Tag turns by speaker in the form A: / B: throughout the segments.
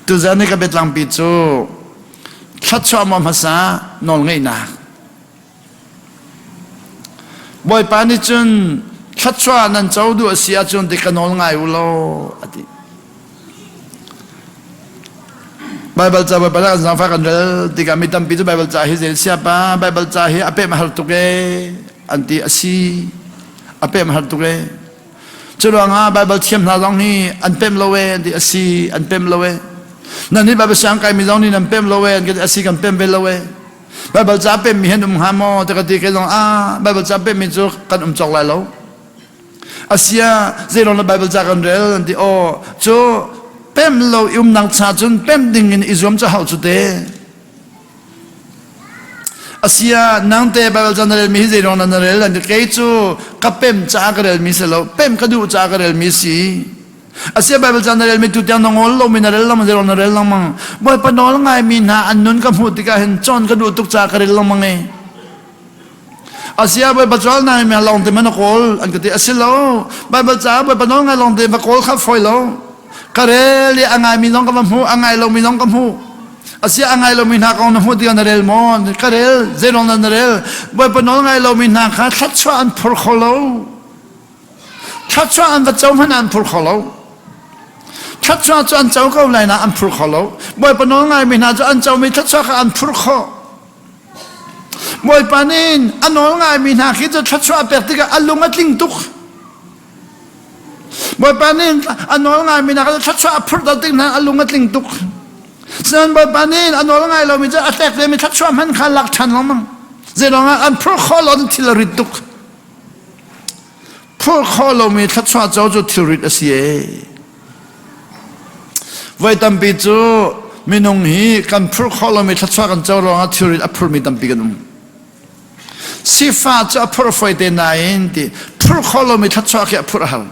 A: Tuzan i ka biatlangpi cu thluachuah maw hmasa nawlngeihnak. Bawipa nih cun thluachuah nan co duh a si ahcun ti ka nawl ngai u law a ti. Baibal ca Baibal kan zaangfah kan rel tikah mi tampi cu Baibal ca hi zei siapa Baibal ca hi a pem a har tuk ee an ti a si a pem a har tuk ee cu ruangah Baibal thiam hna zong hi an pem lo ee an ti a si an pem lo ee nan nih Baibal siang kai mi zong nih nan pem lo ee an ti a si kan pem ve lo ee Baibal ca pem mi hi an um hnga maw ti ka ti kei zong ah Baibal ca pem mi cu kan um cawk lai lo Asia zeilawng na Bible ca kan rel an ti aw cu pem lo i umnak cha cun pem ding in i zuam cu hau cu te Asia nang te Bible ca na rel mi hi zeilawng na rel an ti kei cu ka pem caah ka rel mi si lo pem ka duh caah ka rel mi si Asia Bible ca na rel mi tu tiang na ngol lo mi na rel lengmang zeilawng na rel lengmang Bawipa nawl ngai mi hna an nun ka hmuh tikah hin cawn ka duh tuk caah ka rel lengmang e Asia Bawipa cual nai mi lawng te man a kawl an ka ti a si lo Bible ca Bawipa nawl ngai lawng te va kawl kha foi lo ka rel i a ngai mi zong ka va hmu a ngai lo mi zong ka hmu asia a ngai lo mi hna kong na hmu tikah na rel maw ka rel zeilong na na rel Bawipa nawl ngai lo mi hna kha thluachuah an phur kho lo thluachuah an va co hmanh an phur kho lo thluachuah cu an co ko lai na an phur kho lo Bawipa nawl ngai mi hna cu an co mi thluachuah kha an phur kho Bawipa nih a nawl ngaimi hna khi cu thluachuah a pek tikah a lung a tling tuk. Bawipa nih a nawl ngaimi hna kha thluachuah a phurh tik hna a lung a tling tuk. Sinain Bawipa nih a nawl ngai lomi cu a tlek vemi thluachuah hmanh kha lak ṭhan lengmang. Zeiruang ah an phurh khawh lo thil a rit tuk. Phurh khawh lomi thluachuah co cu thilrit a si ee. Voi tampi cu minung hi kan phurh khawh lomi thluachuah kan co ruangah thilrit a phurmi tampi kan um. Sifah cu a phurh fawi te nain ti phurh khawh lomi thluachuah khi a phurh a har.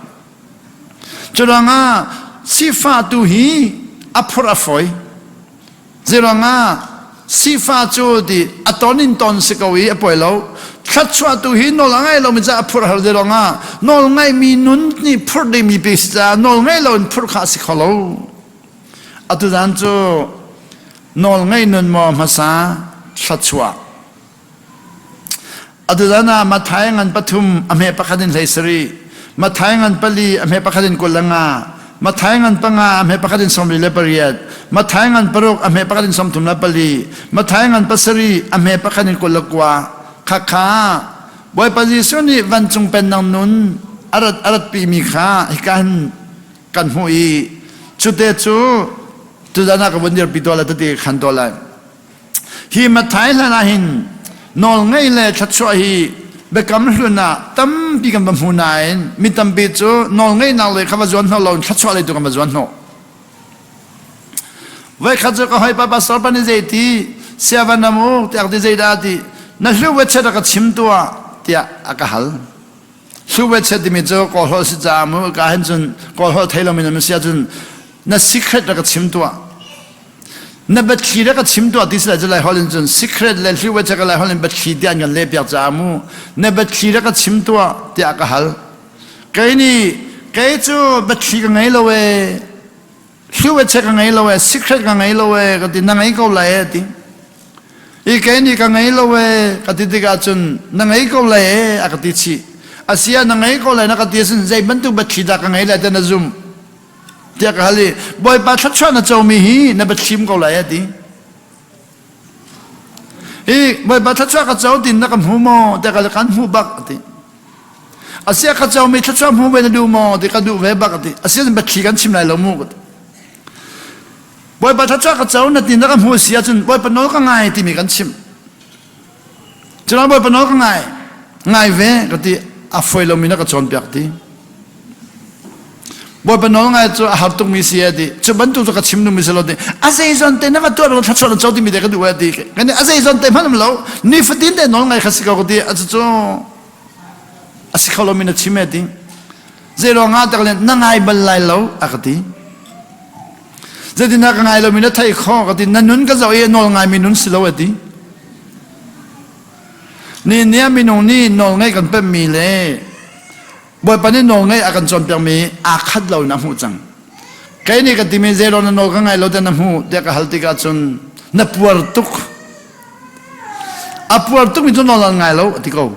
A: Cu ruangah sifah tu hi a phurh a fawi. Zeiruangah sifah cu ti a ton in ton si ko i a poi lo. Thluachuah tu hi nawl a ngai lomi caah a phurh har zeiruangah nawl ngaimi nun nih phurh dingmi pe si caah nawl ngei lo in phurh kha a si kho lo. Atu zan cu nawl ngei nun maw hmasa thluachuah Atu ah Matthai ngan pathum a hme pakhat in 17, Matthai ngan pali a hme pakhat in 25, Matthai ngan panga a hme pakhat in 48, Matthai ngan paruk a hme pakhat in 34, Matthai ngan pasarih a hme pakhat in 29. Khakha Bawipa Jesuh nih vancung pennak nun a rat a ratpimi kha hika hin kan hmuh i cute cu tuzan ah ka vun dirpi tuah lai tete khan tuah lai. Hi Matthai hlan ah hin nawlngeih le thluachuah hi biakam hlun ah tampi kan va hmu nain mi tampi cu nawlngeihnak lei kha va zuan hnawh loin thluachuah lei tu kan va zuan hnawh. Voikhat cu ka hawipa pastor pa nih zeiti siavan am u tiah ti zeidah ti na hlu ve chet a ka chim tuah tiah a ka hal. Hlu ve chet timi cu kawl holh si caah mu ka hin cun kawl holh thei lomi na si ahcun na secret a ka chim tuah Na biathli rak ka chim tuah ti si lai cu lai holh in cun secret le hliu ka lai holh in biathli tiah an kan lehpiak caah mu na biathli rak ka chim tuah tiah ka hal. Kei nih kei cu biathli ka ngei lo ee hliu ka ngei lo ee secret ka ngei lo ee ka ti na ngei ko lai ee ti. I kei nih ka ngei lo ee ka ti tikah cun na ngei ko lai ee a ka ti chih. Asia na ngei ko lai na ka ti ahcun zei bantuk biathli dah ka ngei lai ti na zumh. tiah ka hal i Bawipa thluachuah na comi hi na biathlim ko lai a ti. Hi Bawipa thluachuah ka co tin na ka hmu maw tiah ka kan hmu bak a ti. Asia ka comi thluachuah hmu ve na duh maw ti ka duh ve bak a ti. Asia biathli kan chim lai lo mu ka ti. Bawipa thluachuah ka co na ti na ka hmu si ahcun Bawipa nawl ka ngai timi kan chim. Cun Bawipa nawl ka ngai ngai ve ka ti a fawi lomi na ka cawnpiak ti. Bawipa nawl ngai cu a har tukmi si a ti. Cu bantuk cu ka chim duhmi si lo ti. A zeizon te na va tuah lo thluachuah na co timi te ka duh a ti. Kan a zeizon te hmanh um lo. Nifatin te nawl ngai kha si ko ka ti. A cu a si kho lomi na chim e ti. Zei ruangah tak le na ngai bal lai lo a ka ti. Zeitindah ka ngai lomi na theih khawh ka ti. Na nun ka zoh i nawl ngaimi nun si lo a ti. Ni ni ah minung nih nawl ngeih kan pemmi le Bawipa nih nawl ngeih a kan cawnpiakmi aa khat lo in a hmuh cang. Kei nih ka timi zeilaw na nawl ka ngai lo te na hmuh tiah ka hal tikah cun na puar tuk. A puar tukmi cu nawl an ngai lo a ti ko.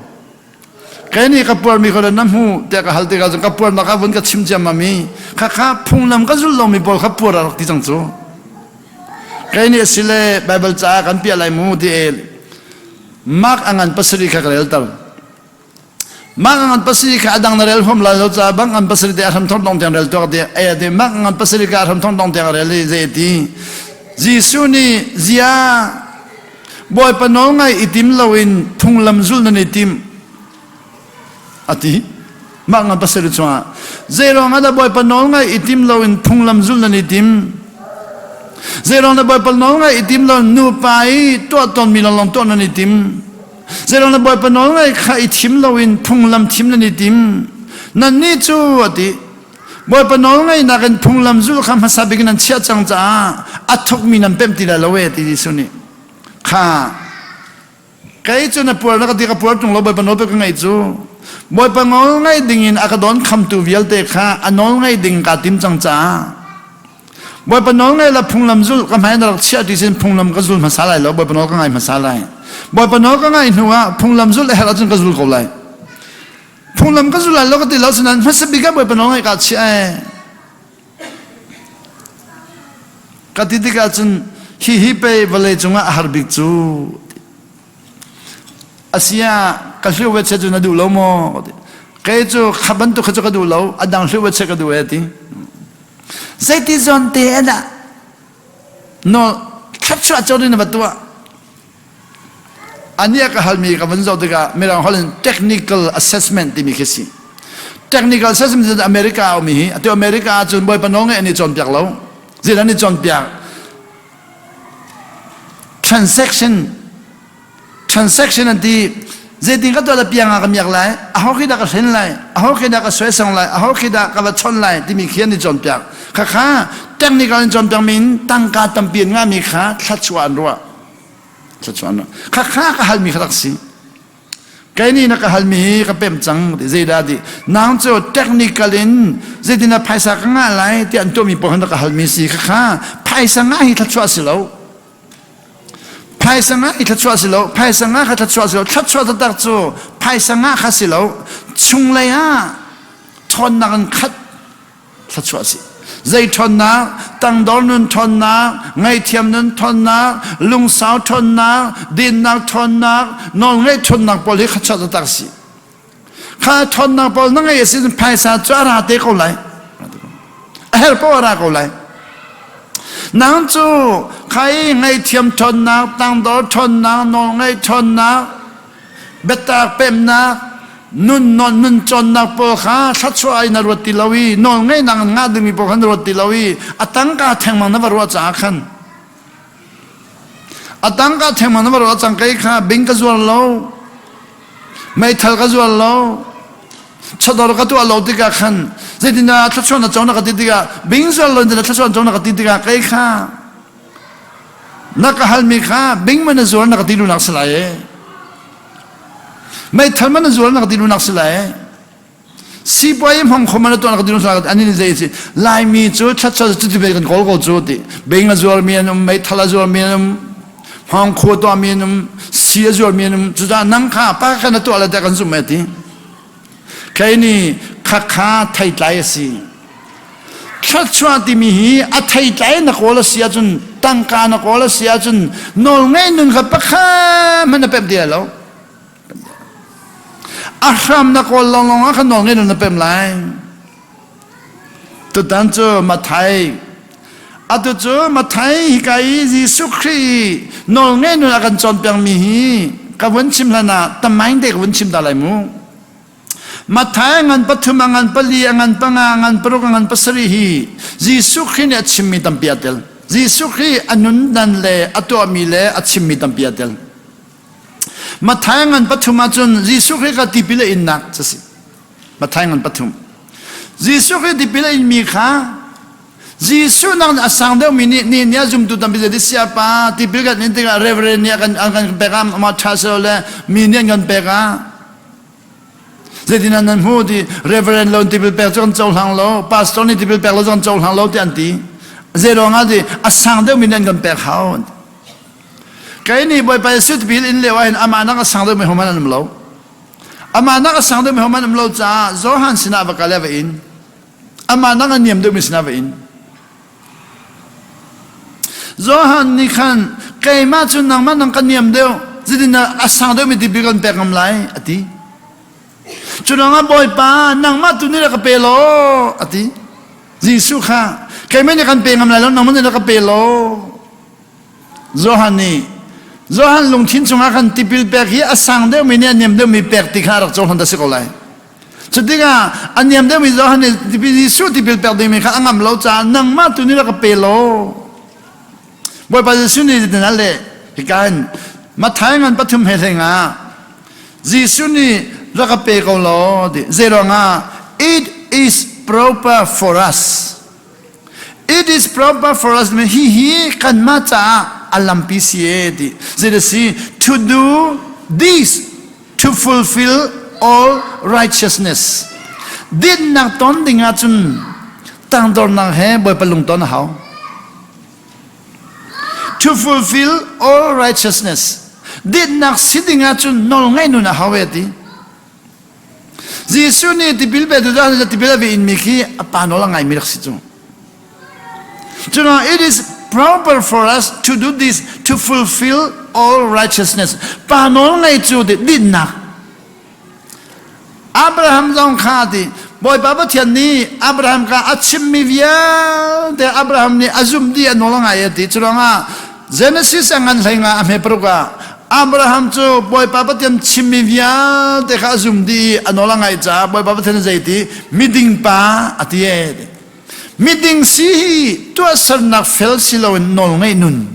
A: Kei nih ka puarmi kha na hmuh tiah ka hal tikah cun ka puarnak kha vun ka chim ciammam i khakha phunglam ka zulh lomi pawl kha puar a rak ti cang cu. Kei nih asile Baibal caah kan piah lai mu ti Mark a ngan pasarih kha ka relter. Mark a ngan pasarih kha a dang na rel huam lai lo caah bang ngan pasarih te a hram thong dong tiang rel tuak ti ai ti Mark ngan pasarih kha a hram thong dong tiang rel i zei ti Jesuh nih zia Bawipa nawl ngai i tim loin phunglam zulh nan i tim a ti. Mah ngan pasarih chungah zeiruang ah dah Bawipa nawl ngai i tim loin phunglam zulh nan i tim? Zeiruang dah Bawipa nawl ngai i tim lo nupa i tuah tawnmi lawnglawng tuah nan i tim? Zeiruang dah Bawipa nawl ngai kha i thim loin phunglam thim nan i tim? Nannih cu a ti. Bawipa nawl ngaihnak in phunglam zulh kha hmasa bik in nan chiah cang caah a thukmi nan pemh ti lai lo e ti Jesuh nih. Kha kei cu na puar na ka ti ka puar tung lo Bawipa nawl pe ka ngaih cu. Bawipa nawl ngaih ding in a ka dawn khamtu vialte kha a nawl ngaih ding kaa tim cang caah Bawipa nawl ngaih la phunglam zulh ka hmai na rak chiah ti sin phunglam ka zul hmasa lai lo Bawipa nawl ka ngai hmasa lai. Bawipa nawl ka ngaih hnu ah phunglam zulh a herh ahcun ka zul ko lai. Phunglam ka zul lai lo ka ti lo sinain hmasa bik ah Bawipa nawl ngaih kaa chiah ee. Ka ti tikah cun hihi pei vawlei cungah a har bik cu. Asia ka hliu ve che cu na duh lo maw? Kei cu kha bantuk kha cu ka duh lo, a dang hliu ve che ka duh ee ti. Zeiti zawn te ah no thluachuah cawr in na va tuah. Anih a ka halmi ka vun zoh tikah Mirang holh in technical assessment timi khi si. Technical assessment cu America a ummi hi atu America ahcun Bawipa nawl ngeih an i cawnpiak lo. Zeidah an i cawnpiak? Transaction transaction an ti zeitin ka tuah la piang ah ka miak lai aho khi dah ka hlen lai aho khi dah ka suaisang lai aho khi dah ka va chawnh lai timi khi an i cawnpiak khakha technical in cawnpiak mi in tangka tampi an ngahmi kha thluachuah an ruah thluachuah an ruah khakha ka halmi kha rak si kei nih na ka halmi hi ka pem cang ti zeidah ti nang cu technical in zeitin dah phaisa ka ngah lai ti an tuahmi paoh na ka halmi si khakha phaisa ngah hi thluachuah si lo phaisa ngah i thluachuah si lo phaisa ngah kha thluachuah si lo thluachuah taktak cu phaisa ngah kha si lo chunglei ah ṭhawnnak in khat thluachuah si zei ṭhawnnak tangdor nun ṭhawnnak ngaihthiam nun ṭhawnnak lungsau ṭhawnnak dinnak ṭhawnnak nawlngaih ṭhawnnak pawl hi thluachuah taktak si kha ṭhawnnak pawl na ngeih a si phaisa cu a ra te ko lai a herh paoh a ra ko lai nang cu khai ngaihthiam ṭhawnnak tangdor ṭhawnnak nawlngaih ṭhawnnak biatak pemnak nun non nun cawnnak pawl kha thluachuah in na ruat ti lo i nawl ngeihnak in ngah dingmi pawl kha na ruat ti lo i a tangka thengmang na va ruah caah khan a tangka thengmang na va ruah cang kei kha bing ka zuar lo meithal ka zuar lo chawdawr ka tuah lo tikah khan zeitindah thluachuah na co na ka ti tikah bing zuar lo in thluachuah co na ka ti tikah kei kha Na ka halmi kha bing man na zuar na ka ti lunak si lai e. Meithal man na zuar na ka ti lunak si lai e. Sipuai hmang kho man na tuah na ka ti lunak si lai ani zei si Laimi cu thlatcha cu ti kan kawl ko cu ti bing a zuar mi an um meithal a zuar mi an um hmang khu tuah mi an um si a zuar mi an um cucaah nang kha pa kan na tuah le te kan zumh e ti Kei nih khakha theitlai a si. Thluachuah timi hi a theitlai na kawl a si ahcun tangka na kawl a si ahcun nawlngeih nun kha pakhat hmanh na pemh ti lai lo. A hram na kawl lawnglawng ah khan nawlngeih nun na pemh lai. Tutan cu Mathai atu cu Mathai hika i Jesuh Khrih nawlngeih nun a kan cawnpiakmi hi ka vun chim hlan ah tamaing te ka vun chim ta lai mu. Mathai ngan pathum a ngan pali a ngan panga a ngan paruk a ngan pasarih hi Jesuh Khrih nih a chimmi tampi a tel. Jesuh Khrih a nundan le a tuahmi le a chimmi tampi a tel. Mathai ngan pathum ahcun Jesuh Khrih kha tipil a innak cu si. Mathai ngan pathum. Jesuh Khrih tipil a inmi kha Jesuh nak a sang deuhmi nih ni nih a zumtu tampi zei sia pa tipil kan in tikah reverend nih a kan an kan pek ah amah ṭha silo le mi nih an kan pek ah. Zeitin nan hmu ti Reverend lo tipil pek cu kan cohlang lo, pastor nih tipil pek lo cu kan cohlang lo ti an ti. Zei ruangah ti a sang deuhmi nih an kan pek hau. Kei nih Bawipa Jesuh tipil in lio ahhin amah nak a sang deuhmi hohmanh an um lo. Amah nak a sang deuhmi hohmanh an um lo caah Johan sinah va kal i va in. Amah nak a niam deuhmi sinah va in. Johan nih khan keimah cu nangmah nang ka niam deuh zeitin a sang deuhmi tipil kan pek ngam lai a ti. Cu ruangah Bawipa nangmah tu nih rak ka pe law a ti. Jesuh kha keimah nih kan pe ngam lai lo nangmah nih rak ka pe law. Johan nih Johan lungthin chungah khan tipil pek hi a sang deuhmi nih a niam deuhmi pek ti kha a rak cohlan ta si ko lai. Cutikah a niam deuhmi Johan nih tipil Jesuh tipil pek dingmi kha a ngam lo caah nangmah tu nih rak ka pe law. Bawipa Jesuh nih zeitin a leh? Hika hin Matthai ngan pathum he hleng ah Jesuh nih rak ka pe ko law ti zeiruangah it is proper for us. It is proper for us hi hi kanmah caah a lampi si e ti zei si to do this to fulfill all righteousness. Dinnak ton ding ahcun tangdornak he Bawipa lungton a hau. To fulfill all righteousness. Dinnak si ding ahcun nawlngaih nun a hau e ti. Jesuh nih tipil petu tipil a ve inmi khi a pa nawl a ngaimi rak si cu. Cuna it is proper for us to do this to fulfill all righteousness. Pa nawl ngei cu dinnak. Abraham zong kha ti Bawipa Pathian nih Abraham kha a chimmi vialte Abraham nih a zumh dih a nawl a ngai a ti. Curuangah Genesis a ngan hlei nga a hme paruk ah Abraham cu Bawipa Pathian chimmi vialte kha a zum dih i a nawl a ngaih caah Bawipa Pathian zei ti miding pa a ti e. Miding si hi tuahsernak fel si loin nawl ngeih nun.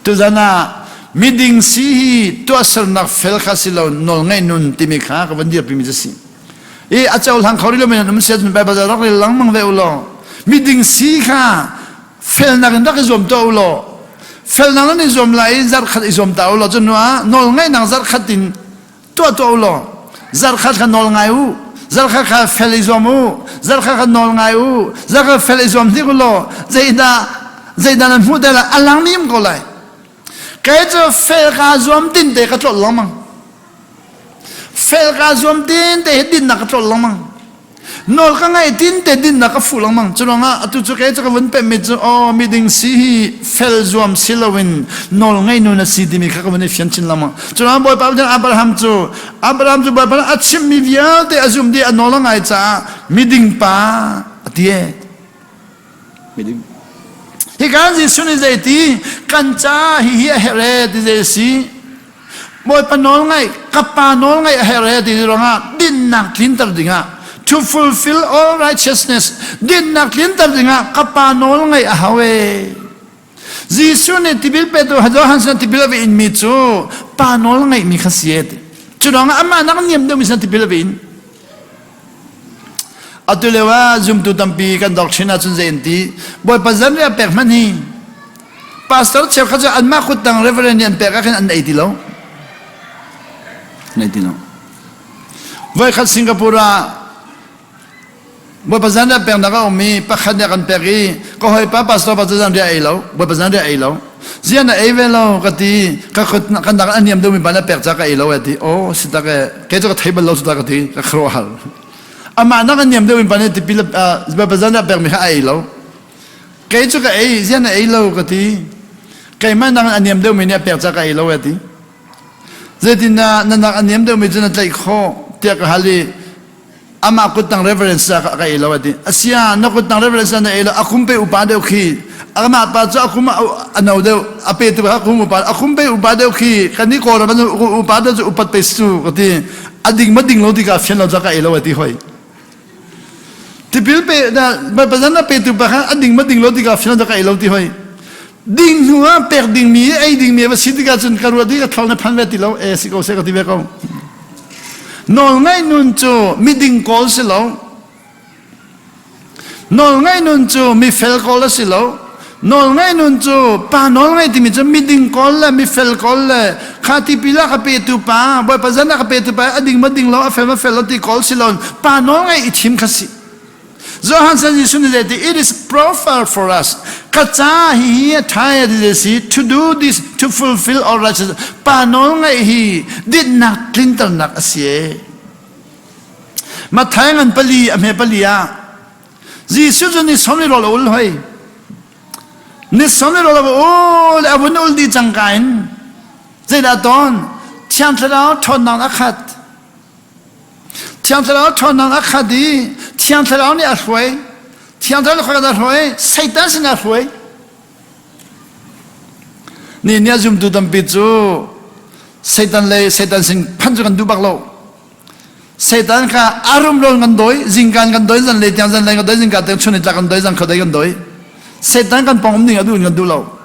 A: Tuzan ah miding si hi tuahsernak fel kha si lo nawl ngeih nun timi kha ka van dirpimi cu si. I a cohlang kho rih lomi nan um si ahcun Baibal rak rel lengmang ve u law miding si kha felnak in rak i zuam tuah u law felnak nan i zuam lai i zarhkhat i zuam ta u law cu hnu ah nawl ngeihnak zarhkhat in tuah tuah u law zarhkhat kha nawl ngai u zarhkhat kha fel i zuam u zarhkhat kha nawl ngai u zarhkhat fel i zuam hnik u law zeidah zeidah nan hmuh te lai a lang nim ko lai kei cu fel kaa zuam tin te ka tlolh lengmang fel kaa zuam tin te hi dinnak ka tlolh lengmang Nawl ka ngaih tin te dinnak ka fuh lengmang. Cu ruangah atu cu kei cu ka vun pemmi cu aw miding si hi fel zuam si loin nawl ngei nu na si timi kha ka vun i fian chin lengmang. Cu ruangah Bawipa Pathian Abraham cu Abraham cu Bawipa a chimmi vialte a zumh dih a nawl a ngai caah miding pa a ti e. Miding. Hika Jesuh nih zeiti kan ca hihi a herh e ti zei a si. Bawipa nawl ngaih, ka pa nawl ngaih a herh e ti ruangah dinnak tlinter dingah to fulfill all righteousness dinnak tlinter dingah ka pa nawl ngaih a hau e. Jesuh nih tipil petu Johan sin tipil a va inmi cu pa nawl ngaihmi kha si e ti. Cu ruangah amah nak niam deuhmi sin tipil a va in. Atu lio ah zumtu tampi kan doctrine ahcun zei an ti Bawipa zanriah pek hmanh hi pastor cheukhat cu anmah kuttang reverend nih an pek ah khin an ei ti lo an ei ti lo voikhat Singapore ah Bawipa zanriah peknak a um i pakhat nih a kan pek i ka hawipa pastor pa cu zanriah ei lo Bawipa zanriah ei lo zian na ei ve lo ka ti ka kut kan nak a niam deuhmi pa na pek ca ka ei lo e ti oh si tak e kei cu ka thei bal lo si tak ka ti ka khuaruah hal amah nak a niam deuhmi pa nih tipil bazan ah pekmi kha a ei lo kei cu ka ei zian na ei lo ka ti keimah nak a niam deuhmi nih a pek ca ka ei lo e ti zeitin na nak a niam deuhmi cu na tlaih khawh tiah ka hal i amah kuttang reverence ah ka ei lo ati asia na kuttang reverence na ei lo a kum pe upa deuh khi amah pa cu a kum a no deuh a pe tu a kum upa a kum pe upa deuh khi kan ni kawlram upa deuh cu upat pe su ka ti a ding ma ding lo ti ka fian lo ca ka ei lo ati hoi tipil pe na pazan na pe tu pa kha a ding ma ding lo ti ka fian lo ca ka ei lo ti hoi ding hnu ah pek dingmi ei dingmi va si tikah cun ka ruat i ka thol na phan ve ti lo e si ko se ka ti ve ko nawlngaih nun cu miding kawl si lo nawlngaih nun cu mifel kawl a si lo. Nawlngaih nun cu pa nawlngaih timi cu miding kawl le mifel kawl le kha tipil a ka petu pa Bawipa zan a ka petu pa a ding ma ding lo a fel ma fel lo ti kawl si lo pa nawlngaih i thim kha si. Johan san Jesuh nih zei ti it is proper for us ka ca hi hi a tha ti si to do this to fulfill all righteousness pa nawlngaih hi dinnak tlinternak a si e. Matthai ngan pali a hme pali ah Jesuh cu ni som i rawl a ul hoi. Ni som i rawl a ul a vun ul dih cangka in zeidah tawn Thiang Thlarau ṭhawnnak a khat. Thiang Thlarau ṭhawnnak a khat i Thiang Thlarau nih a hruai. Thiang Thlarau nih a hruai, Satan sin a hruai. Ni nih a zumtu tampi cu Satan le Satan sin phanh cu kan duh bak lo. Satan kha a rumro kan dawi, zingkan kan dawi, zanlei tiang zanlei kan dawi, zingka tiang chun tlak kan dawi, zan kho dei kan dawi. Satan kan pong um ding a duh in kan duh lo.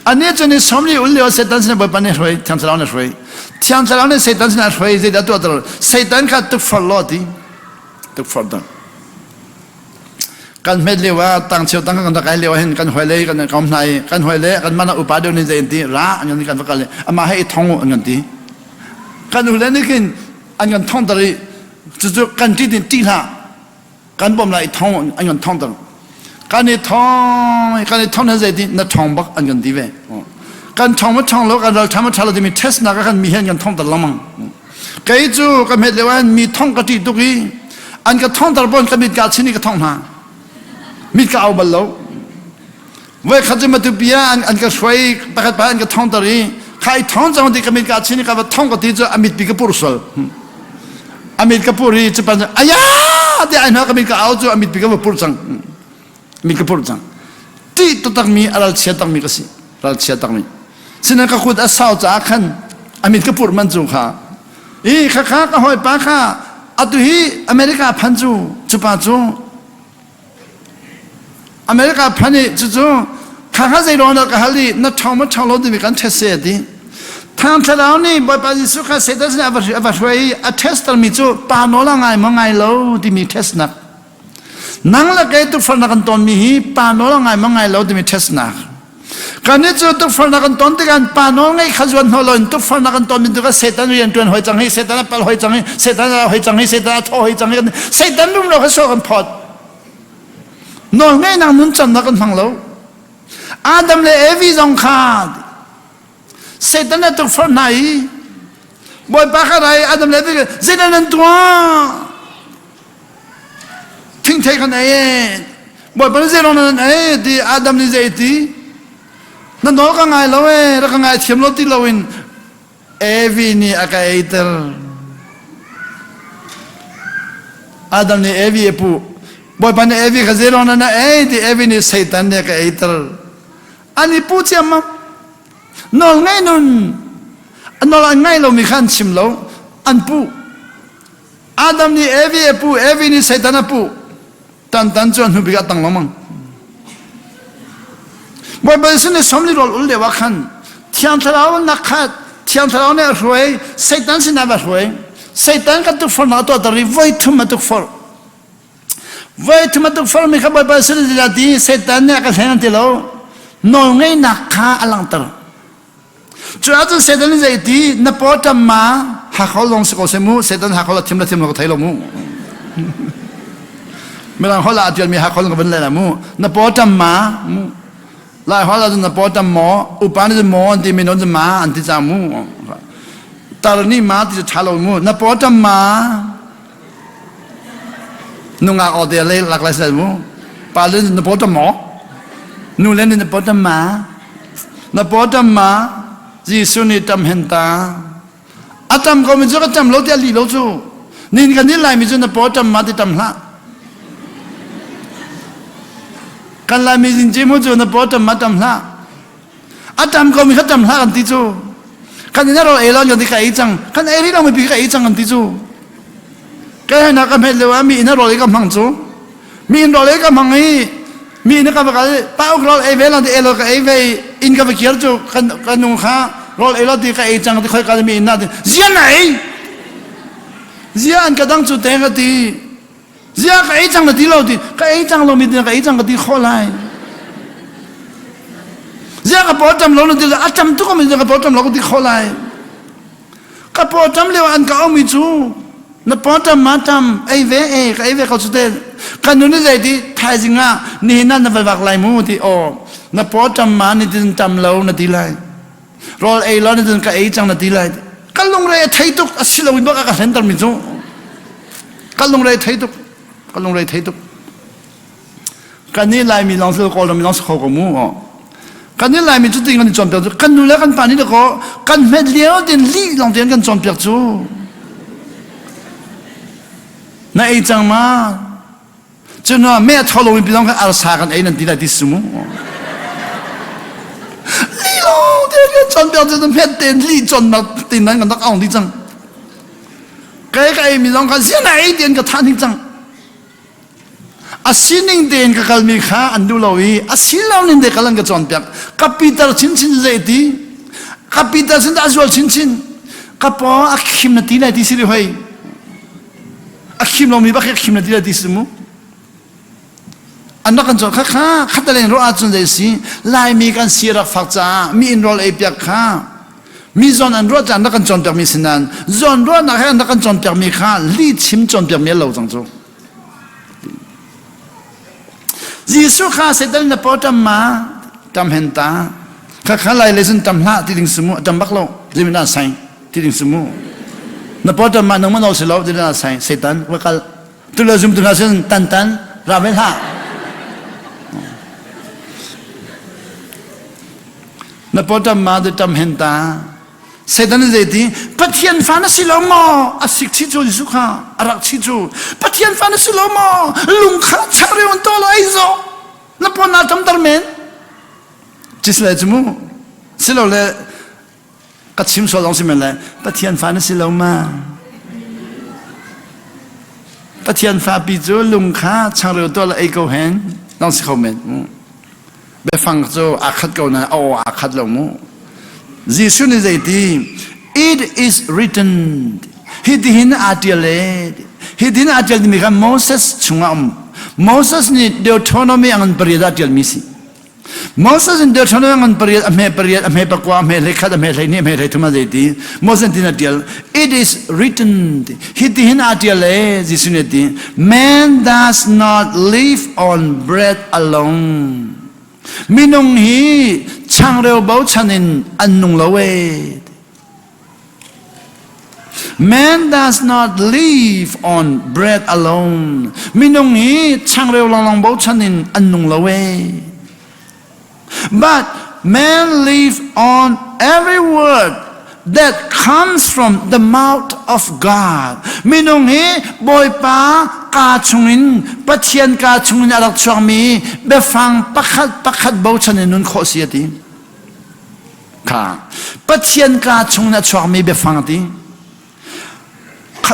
A: Ani cu ni somli ul lio Satan sin Bawipa nih hruai, Thiang Thlarau nih hruai. Thiang Thlarau nih Satan sin a hruai, zeidah tuah ter? Satan kha tukforh law ti. Tukforh ter. Kan hmet lio ah tang cheu tang kan rak kai lio hin kan hoi lei kan kom hna i kan hoi le kan mana upa deuh nih zei an ti ra an kan va kal amah he i thong an kan ti. Kan u le nih khin an kan thongter i cucu kan ṭih tin ṭih hlah kan bawm lai i thong an kan thongter kan i thong kan i thong na zei ti na ṭhong bak an kan ti ve kan ṭhong ma ṭhong lo kan ral ṭha ma ṭha lo timi test nak ah khan mi he an kan thongter lengmang kei cu ka hmet lio ah mi thong ka ṭih tuk i an ka thongter pon ka mit ka chin i ka thong hna mit ka au bal lo Voikhat cu Matupi ah an, an ka hruai pakhat pa an ka thongter i kha i thong cang ti ka mit ka chin i ka va thong ka ti cu a mitpi ka pur sual. A mit ka pur i cu pan aya ti ai hna ka mit ka au cu a mitpi ka va pur cang. Mit ka pur cang. Ti taktak mi a ral chia tak mi ka si. Ral chia tak mi. Sinan ka kut a sau caah khan a mit ka pur man cu kha. I kha kha ka hawi pa kha atu hi America phan cu cu pa cu America phan i cucu kha kha zei ruang dah ka hal i na ṭhawng ma ṭhawng lo timi kan test se a ti. Thang Thlarau nih Bawipa Jesuh kha Satan sinah a va hruai i a tester mi cu pa nawl a ngai maw ngai lo timi testnak. Nang le kei tukforhnak kan tonmi hi pa nawl a ngai maw ngai lo timi testnak. Kannih cu tukforhnak kan ton tikah pa nawl ngeih kha zuan hnawh loin tukforhnak kan ton mi tu Satan rian ṭuan hoi cang hi Satan a pal hoi cang hi Satan a hoi cang hi Satan a thaw hoi cang hi Satan rumro kha sual kan phawt. Nawl ngeihnak nuncannak kan hmang lo. Adam le Evi zong kha Satan a tukforh hna i Bawipa kha rai Adam le Evi zeidah nan tuah? Thingthei kan ei Bawipa nih zei nan ei ti Adam nih zei ti na nawl ka ngai lo e rak ka ngai thiam lo ti loin Evi nih a ka eiter Adam nih Evi a puh Bawipa nih Evi kha zei na ei ti Evi nih Satan nih a ka eiter an i puh ciammam nawl ngei nun nawl an ngai lomi kha an chim lo an puh Adam nih Evi a puh, Evi nih Satan a puh. Tantan cu a hnu bik ah tang lengmang. Bawipa Jesuh nih somli rawl ul lio ah khan Thiang Thlarau nak kha Thiang Thlarau nih a hruai, Satan sinah va hruai. Satan kan tukforhnak a tuahter i voi thum a tukforh. Voi thum a tukforh mi kha Bawipa Jesuh nih ti Satan nih a ka hlen an ti lo. Nawlngeihnak kha a langhter. Cu ahcun Satan nih zei ti na paw ṭam ma hakho lawng si ko seh mu Satan hakho la thim la thim lo ka thei lo mu Mirang holh ah a ṭialmi hakho ka van le la mu na paw ṭam ma mu Lai holh ahcun na paw ṭam maw upa nih cun maw an ti mino cun ma an ti cang mu tar nih ma ti cu ṭha lo mu na paw ṭam ma Nungak aw te le lak lai sel mu. Pa le na paw tam maw? Nu le na paw tam ma? Na paw tam ma? Jesuh nih tam hen ta. A tam ko mi cu ka tam lo ti a li lo cu. Nin kan nin lai mi cu na paw tam ma ti tam hlah. Kan lai mi zin mu cu na paw tam ma tam hlah. A tam ko mi kha tam hlah kan ti cu. Kan in ro ei lo kan ti ka ei cang. Kan ei rih lo mi pi ka ei cang kan ti cu. Ka na ka hmet lio ah mi inn rawl ei ka hmang cu. Mi inn rawl ei ka hmang i mi inn ka va kal pa uk rawl ei ve lo ti ei lo ka ei ve inn ka va kir cu kan ka nu kha rawl ei lo ti ka ei cang ti khoi ka mi inn na ti zia na ei zia an ka dang cu te ka ti Ziah ka ei cang na ti lo ti ka ei cang lo mi ka ei cang ka ti khawh lai. Ziah ka paw ṭam lo na ti a ṭam tuk mi ka paw ṭam lo ka ti khawh lai. Ka paw ṭam lio an ka aumi cu na paw ṭam ma ṭam ei ve e ka ei ve ko cu te. Kan nu nih zei ti thaizing ah nihin ah na va vak lai mu ti aw na paw ṭam ma ni tin ṭam lo na ti lai. Rawl ei lo na tin ka ei cang na ti lai. Ka lungre a thei tuk a si lo in bak a ka hlenter mi cu. Ka lungre a thei tuk. Ka lungre a thei tuk. Kan nih Laimi lawng si Kawlram lawng si kho ko mu. Kan nih Laimi cu ting kan i cawnpiak cu kan nu le kan pa nih dakaw kan hmet lio tin lih lawng tein kan cawnpiak cu. Na ei cang ma? Cun me a tho lomi pilong kan arsa kan ei nan ti lai ti si mu. Lih lawng tein kan cawnpiak cu hmet tein lih cawnnak tin nan kan rak aung dih cang. Kai ka ei mi lawng kha zian ei tiin ka thah hnik cang. A sining tein ka kalmi kha an duh lo i a si lo ning te kal an ka cawnpiak. Ka Peter chinchin zei ti? Ka Peter sin a zual chinchin. Ka paw a khim na ti lai ti si ri hoi. A khim lomi bak hi a khim na ti lai ti si mu. An rak kan cawn kha kha khatalen ruah ahcun zei si Laimi kan si rak fak caah mi inn rawl ei piak kha mi zawn an ruah caan rak kan cawnpiak mi si nain zawn ruahnak he an rak kan cawnpiak mi kha lih chim cawnpiak mi lo cang cu. Jesuh kha Satan na paw ṭam ma ṭam hen ta kha kha lai le cun ṭam hlah ti ding si mu ṭam bak lo zeimin sai ti ding si mu na paw ṭam ma nang ma si lo ti ding sai Satan va kal tu le zum tu hna sin tan tan ra ve hlah na paw ṭam ma tu ṭam hen ta Satan nih zeiti Pathian fa na si lo maw a sik chi cu Jesuh kha a rak chi cu Pathian fa na si lo maw lung kha changreu an to lo ei zo na pawn naa ṭamter men cisle cu mu silole ka chim sual zong si men le Pathian fa na si lo ma Pathian fa pi cu lung kha changreu to la ei ko hen dong si kho men biafang cu aa khat ko na aw aa khat lo mu Jesuh nih zeiti it is written hi tihin aa tial e hi tihin aa tial timi kha Moses chungah um Moses nih Deuteronomy ang pariat ah tialmi si Moses in Deuteronomy ngan pariat a hme pariat a hme pakua a hme hlei khat a hme hlei hnih a hme hlei thum a zei ti Moses tin a tial it is written hi ti hin a tial e Jesuh nih ti man does not live on bread alone minung hi changreu bochan in an nung lo e Man does not live on bread alone. Minung hi changreu lawnglawng bochan in an nung lo e. But man live on every word that comes from the mouth of God. Minung hi Bawipa ka chungin Pathian ka chungin a rak chuakmi biafang pakhat pakhat bochan in nun khawh si a ti. Kha Pathian ka chung in a chuakmi biafang a ti.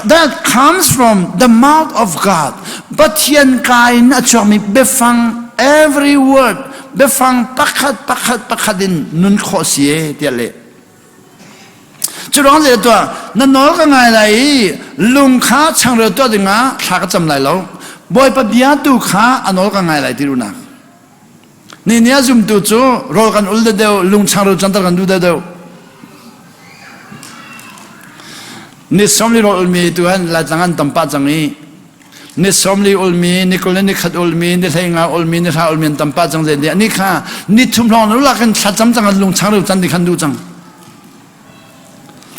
A: That comes from the mouth of God. Pathian ka in a chuakmi biafang every word biafang pakhat pakhat pakhat in nun khawh si e tiah leh. Cu ruang zei tuah na nawl ka ngai lai i lung kha changreu tuah dingah thla ka cam lai lo. Bawipa bia tu kha a nawl ka ngai lai ti duhnak. Ni ni a zumtu cu rawl kan ul deuh, lungchang rawl canter kan duh deuh. Ni sawmli rawl ulmi tu han Laitlang an tam pah cang i ni sawmli ulmi, ni 20 le ni khat ulmi, ni 15 ulmi, ni hra ulmi an tam pah cang zen ni kha ni thum hlong lu lakin thlacam cang an lungchang rawl can di khan duh cang.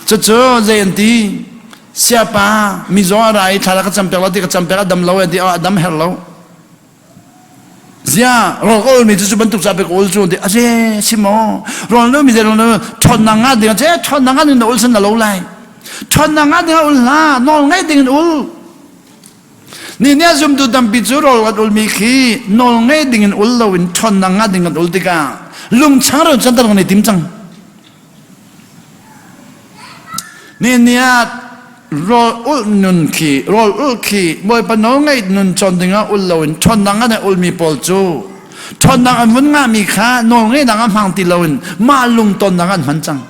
A: Cucu zei an ti? Siapa mizaw a ra i thla ka cam pek lo ti ka cam pek a dam lo e ti a dam her lo. Zia rawl ka ulmi cu cu bantuk ca pek ul cu ti aze si maw rawl nu mi ze rawl ṭhawnnak ngah ding ce ṭhawnnak ngah ding na ul san na lo lai ṭhawnnak ngah ding ul hla nawl ngaih ding in ul ni nia zumtu tampi cu rawl kan ulmi khi nawl ngaih ding in ul lo in ṭhawnnak ngah ding kan ul tikah lungchang ro cantar kan i tim cang Ni ni ah rawl ulh nun khi rawl ulh khi Bawipa nawl ngaih nun cawn dingah ul loin ṭhawnnak an ulmi pawl cu ṭhawnnak an vun ngahmi kha nawl ngeihnak ah hmang ti loin mah lungtonnak an hman cang.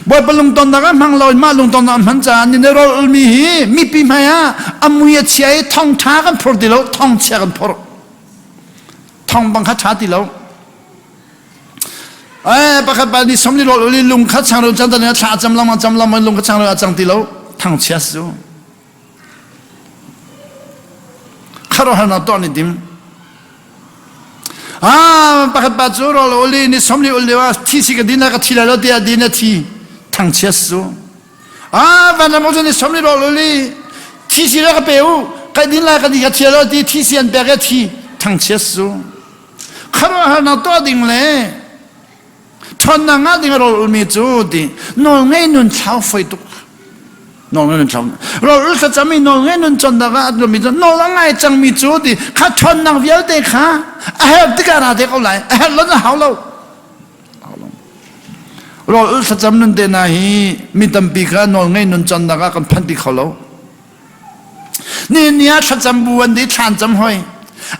A: Bawipa lungtonnak ah hmang loin mah lungtonnak an hman caah ni rawl ulmi hi mipi hmai ah a mui a chia i thongṭha kan phur ti lo thongchia kan phur. Thong bang kha ṭha ti lo. Eh pakhat pa ni somli rol uli lung khat chang ro chan tan thla cam lam cam lam lung khat chang ro cang ti lo thang chia su kharo har na to ni dim ah pakhat pa cu rol uli ni somli uli wa thi si ka din ka thi lai lo ti din na thi thang chia su ah vanram o ni somli rol uli thi si ra ka pe u ka din lai ka di ka thi lo ti thi si an pek e thi thang chia su Khuaruahharnak tuah ding le ṭhawnnak ngah ding a rawl ulmi cu ti nawlngei nun thlau foi tuk. Nawlngei nun thlau. Rawl ul thlacam i nawlngei nun cawnnak ah a mi cu nawl a ngai cangmi cu ti kha ṭhawnnak vialte kha a herh tikah ra te ko lai. A herh lo na hau lo. Rawl ul thlacam nun te hna hi mi tampi kha nawlngei nun cawnnak ah kan phan ti kho lo. Ni ni ah thlacam bu an di thlan cam hoi.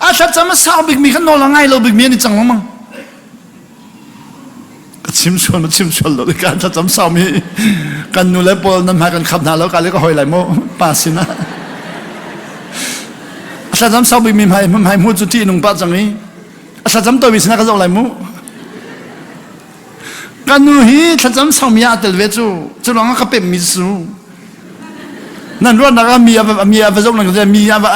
A: A thlacam a sau bikmi kha nawl a ngai lo bikmi an i cang lengmang. Ka chim sual ma chim sual lo ka thlacam sau mi kan nu le pawl nan hmai kan khap hna lo ka le ka hoi lai mu pa sin ah. A thlacam sau bikmi hmai hmai mu cu ti nung pa cang i a thlacam toimi sinah ka zoh lai mu. Ka nu hi thlacam saumi ah tel ve cu cu ruang ah ka pemh mi cu nan ruahnak ah mi a mi a va zoh lang mi a va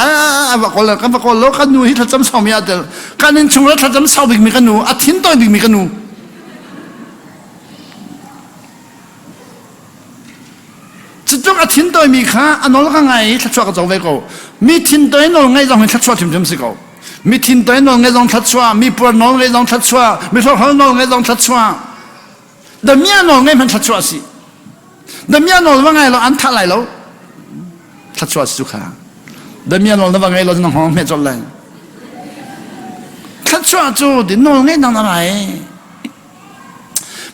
A: a va kawl kan va kawl lo kan nu hi thlacam saumi ah tel kan in chung le thlacam sau bik mi ka nu a thin tawi bik mi ka nu Cutluk a thintawi kha a nawl ka ngai i thluachuah ka co ve ko. Mi thintawi nawl ngaih zong hi thluachuah hrimhrim si ko. Mi thintawi nawl ngaih zong thluachuah, mi puar nawl ngaih zong thluachuah, mi hrokhrawl nawl ngaih zong thluachuah. Damia nawl ngaih hmanh thluachuah si. Damia nawl va ngai lo an thah lai lo. Thluachuah si cu kha. Damia nawl na va ngai lo na hngawng hme colh lai. Thluachuah cu di nawl ngaih nang na rai.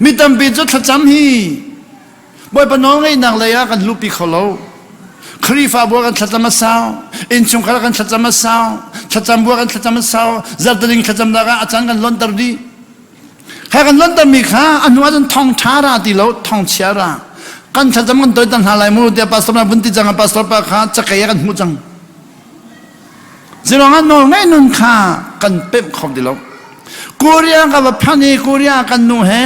A: Mi tampi cu thlacam hi Bawipa nawlngeihnak lei ah kan luhpi kho lo. Khrihfabu ah kan thlacam a sau, innchungkhar ah kan thlacam a sau, thlacam bu ah kan thlacam a sau, zarhtaling thlacamnak ah a caan kan lonter dih. Kha kan lontermi kha a hnu ahcun thawngṭha ra ti lo, thawngchia ra. Kan thlacam kan toiter hna lai mu tiah pastor na vun ti cang ah pastor pa kha cakei ah kan hmuh cang. Zeiruangah nawlngeih nun kha kan pemh kho ti lo. Korea ka va phan i Korea kan nu he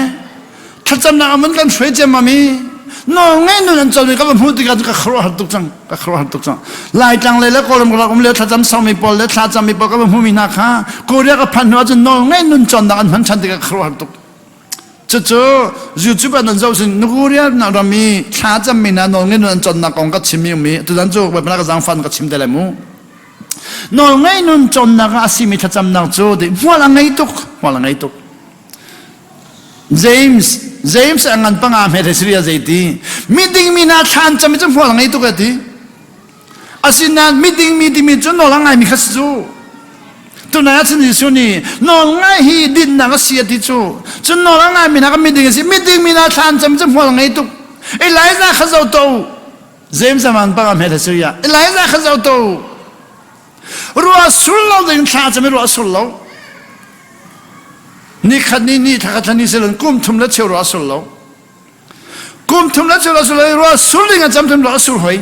A: thlacamnak amun kan hruai ciammam i nawlngeih nun an cawlmi ka va hmuh tikah ka khuaruahhar tuk cang ka khuaruahhar tuk cang Laitlang lei le Kawlram ka um le thlacam sangmi pawl le thlacammi pawl ka va hmuhmi hna kha Korea ka phanh hnu ahcun nawlngeih nun cawnnak an hman ṭhan tikah ka khuaruahhar tuk Cucu YouTube ah nan zoh sin Korea ram i thla cammi hna nawlngei nun an cawnnak kong ka chim mi um i tuzan cu Bawipa ka zaangfan ka chim te lai mu. Nawlngei nun cawnnak ah a simi thlacamnak cu hmual a ngei tuk hmual a ngei tuk. James James a ngan panga hme thei zeiti miding mi hna thla an cam i cu hmual a ngei tuk a ti. Asinain miding mi timi cu nawl a ngaimi kha si cu. Tunai ah cun Jesuh nih nawl ngai hi dinnak a si a ti cu. Cun nawl a ngaimi hna kha miding a si. Miding mi hna thla an cam cu hmual ngei tuk. Elijah kha zoh to u. James aman panga hmet a si ya. Elijah kha zoh to u. Ruah sur lo ding thla cam i ruah sur lo. Ni khat ni ni thla khat thla ni silon kum thum le cheu ruah sur lo. Kum thum le cheu ruah sur lo ruah sur ding a cam thum ruah sur hoi.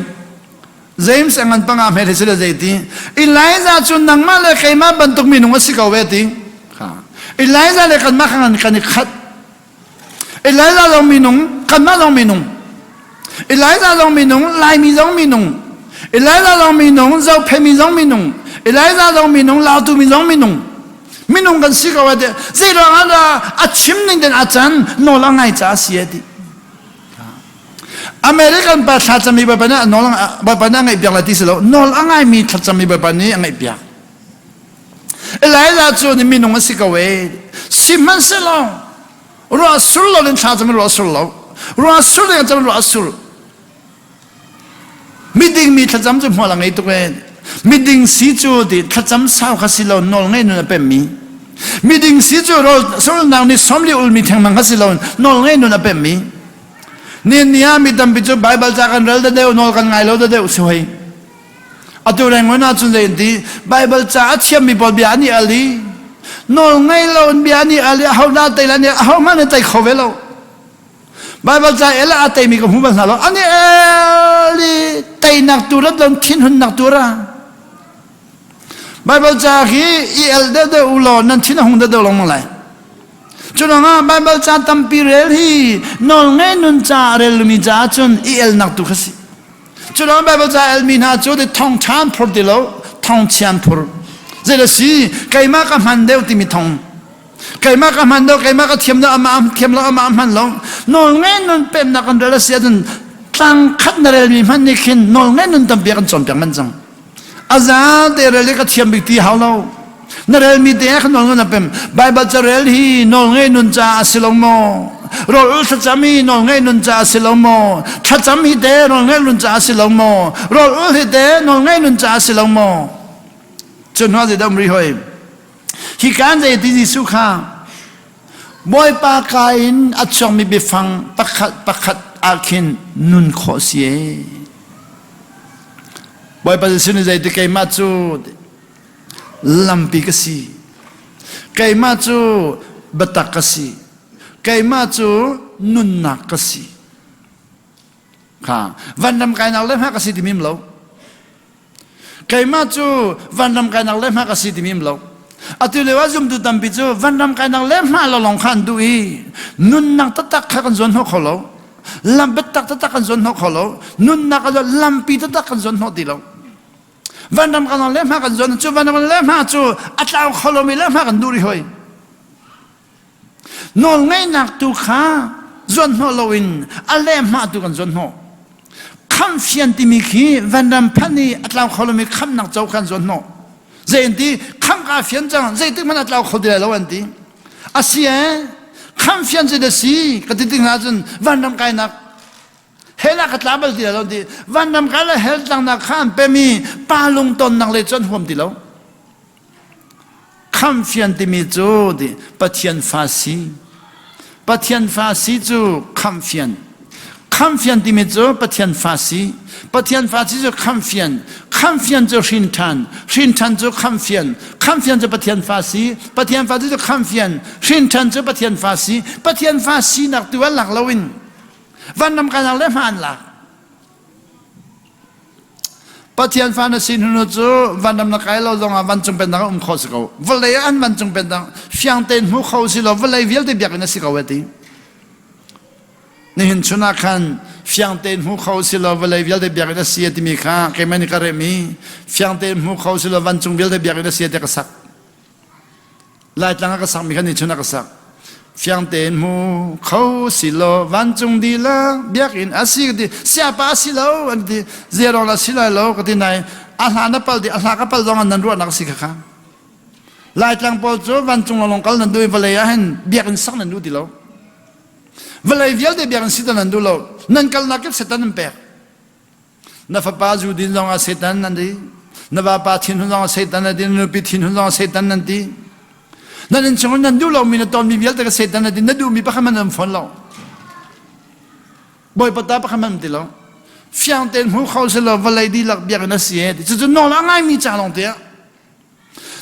A: James a ngan panga hme si le zeiti Elijah cu nangmah le keimah bantuk minung a si ko ve ti Elijah le kanmah kha kan i khat Elijah zong minung kanmah zong minung Elijah zong minung Laimi zong minung Elijah zong minung Zophemi zong minung Elijah zong minung Lautumi zong minung minung kan si ko ati zei ruang ah a chim ning den a can nawl a ngai ca a si ati American pa thlacami Bawipa nih nawl Bawipa nih a ngaihpiak lai ti si lo nawl a ngaimi thlacami Bawipa nih a ngaihpiak Elijah cu ni minung a si ko e sihmanhsehlaw ruah sur lo in thlacam ruah sur lo ruah sur ding cam ruah sur Miding mi thlacam cu hmual a ngei tuk ee. Miding si cu ti thlacam sau kha si lo nawl ngei nun a pemmi. Miding si cu rawl sulnak nih sawmli ulmi thengmang kha si lo nawl ngei nun a pemmi. Ni ni ah mi tampi cu Bible ca kan rel da deuh nawl kan ngai lo da deuh si hoi. Atu rengon ah cun zei ti Bible ca a thiammi pawl bia an i al i nawl ngei lo in bia an i al i aho dah tei la ni aho hmanh nih tei kho ve lo. Baibal ca el ah a teimi ka hmu bal hna lo. Ani el i teinak tu rat lo thinhunnak tu ra. Baibal ca hi i el deuh deuh u law nan thin a hung deuh deuh lengmang lai. Cu ruangah Baibal ca tampi rel hi nawlngei nun ca a relmi caah cun i elnak tu kha si. Cu ruangah Baibal ca elmi hna cu thong ṭha an phur ti lo, thong chia an phur. Zei si keimah ka hman deuh timi thong. Keimah ka hman deuh, keimah ka thiam deuh, amah thiam lo, amah hman lo. Nawlngei nun pemnak kan rel a si ahcun tlang khat na relmi hmanh nih khin nawlngei nun tampi a kan cawnpiak manh cang. A za te rel i ka thiam bik ti hau lo. Na relmi te ah khan nawl na pem. Baibal ca rel hi nawl ngei nun ca a si lo maw? Rawl ul thlacam hi nawl ngei nun ca a si lo maw? Thlacam hi te nawl ngei nun ca a si lo maw? Rawl ul hi te nawl ngei nun ca a si lo maw? Cu hnu ah zeidah um rih hoi? Hi kaan zei ti Jesuh kha Bawipa ka in a chuakmi biafang pakhat pakhat ah khin nun khawh si ee. Bawipa Jesuh nih zeiti keimah cu lampi ka si. Keimah cu biatak ka si. Keimah cu nunnak ka si. Kha vanram kainak le hma ka si timi lo. Keimah cu vanram kainak le hma ka si timi lo. Atu lio ah zumtu tampi cu vanram kainak le hma lo lawng kha an duh i nunnak taktak kha kan zuan hnawh kho lo. Lam biatak taktak kan zuan hnawh kho lo. Nunnak a lampi taktak kan zuan hnawh ti lo. Vanram kan le hma kan zuan cu vanram le hma cu a tlau kho lomi le hma kan duh rih hoi. Nawlngeihnak tu kha zuan hnawh loin a le hma tu kan zuan hnawh. Khamhfian timi khi vanram phan i a tlau kho lomi khamnak co khan zuan hnawh. Zei an ti khamh ka fian cang zeitik hmanh a tlau kho ti lai lo an ti. A si ee khamhfian cu da si ka ti tik hna cun vanram kainak hell ah ka tla bal ti lo ti vanram kai le hell tlangnak kha an pem i pa lungtonnak le cu an huam ti lo khamfian timi cu ti Pathian fa si Pathian fa si cu khamfian khamfian timi cu Pathian fa si Pathian fa si cu khamfian khamfian cu hrin ṭhan hrin ṭhan cu khamfian khamfian cu Pathian fa si Pathian fa si cu khamfian hrin ṭhan cu Pathian fa si Pathian fa sinak tu ah lak loin Vanram kainak le hma an lak. Pathian fa na si hnu cu vanram na kai lo zongah vancung pennak um kho si ko. Vawlei ah an vancung pennak fiang tein hmu kho si lo vawlei vialte biakinn a si ko e ti. Nihin chun ah khan fiang tein hmu kho si lo vawlei vialte biakinn a si a timi kha keimah nih ka rem i fiang tein hmu kho si lo vancung vialte biakinn a si a ti ka sak. Laitlang ah ka sakmi kha nichun ah ka sak. Fiang tein hmu kho si law vancung dihlak biakinn a si ka ti. Siapa a si lo an ti. Ziarawng a si lai lo ka ti nai a hla na pal di a hla ka pal zong ah nan ruahnak a si kha kha. Laitlang pawl cu vancung lawng kal nan duh i vawlei ah hin biakinn sak nan duh ti lo. Vawlei vialte biakinn si nan duh lo. Nan kalnak kip Satan an pek. Na fapa zu din zong ah Satan nan ti. Na vapa thinhun zong ah Satan nan ti. Na nupi thinhun zong ah Satan nan ti. Nan innchung nan duh lomi na tonmi vialte ka Satan nan ti. Na duhmi pakhat hmanh nan fawn lo. Bawipa ta pakhat hmanh ti lo. Fiang tein hmu kho si lo vawlei dihlak biakinn a si e ti. Cucu nawl a ngaimi ca lawng te ah.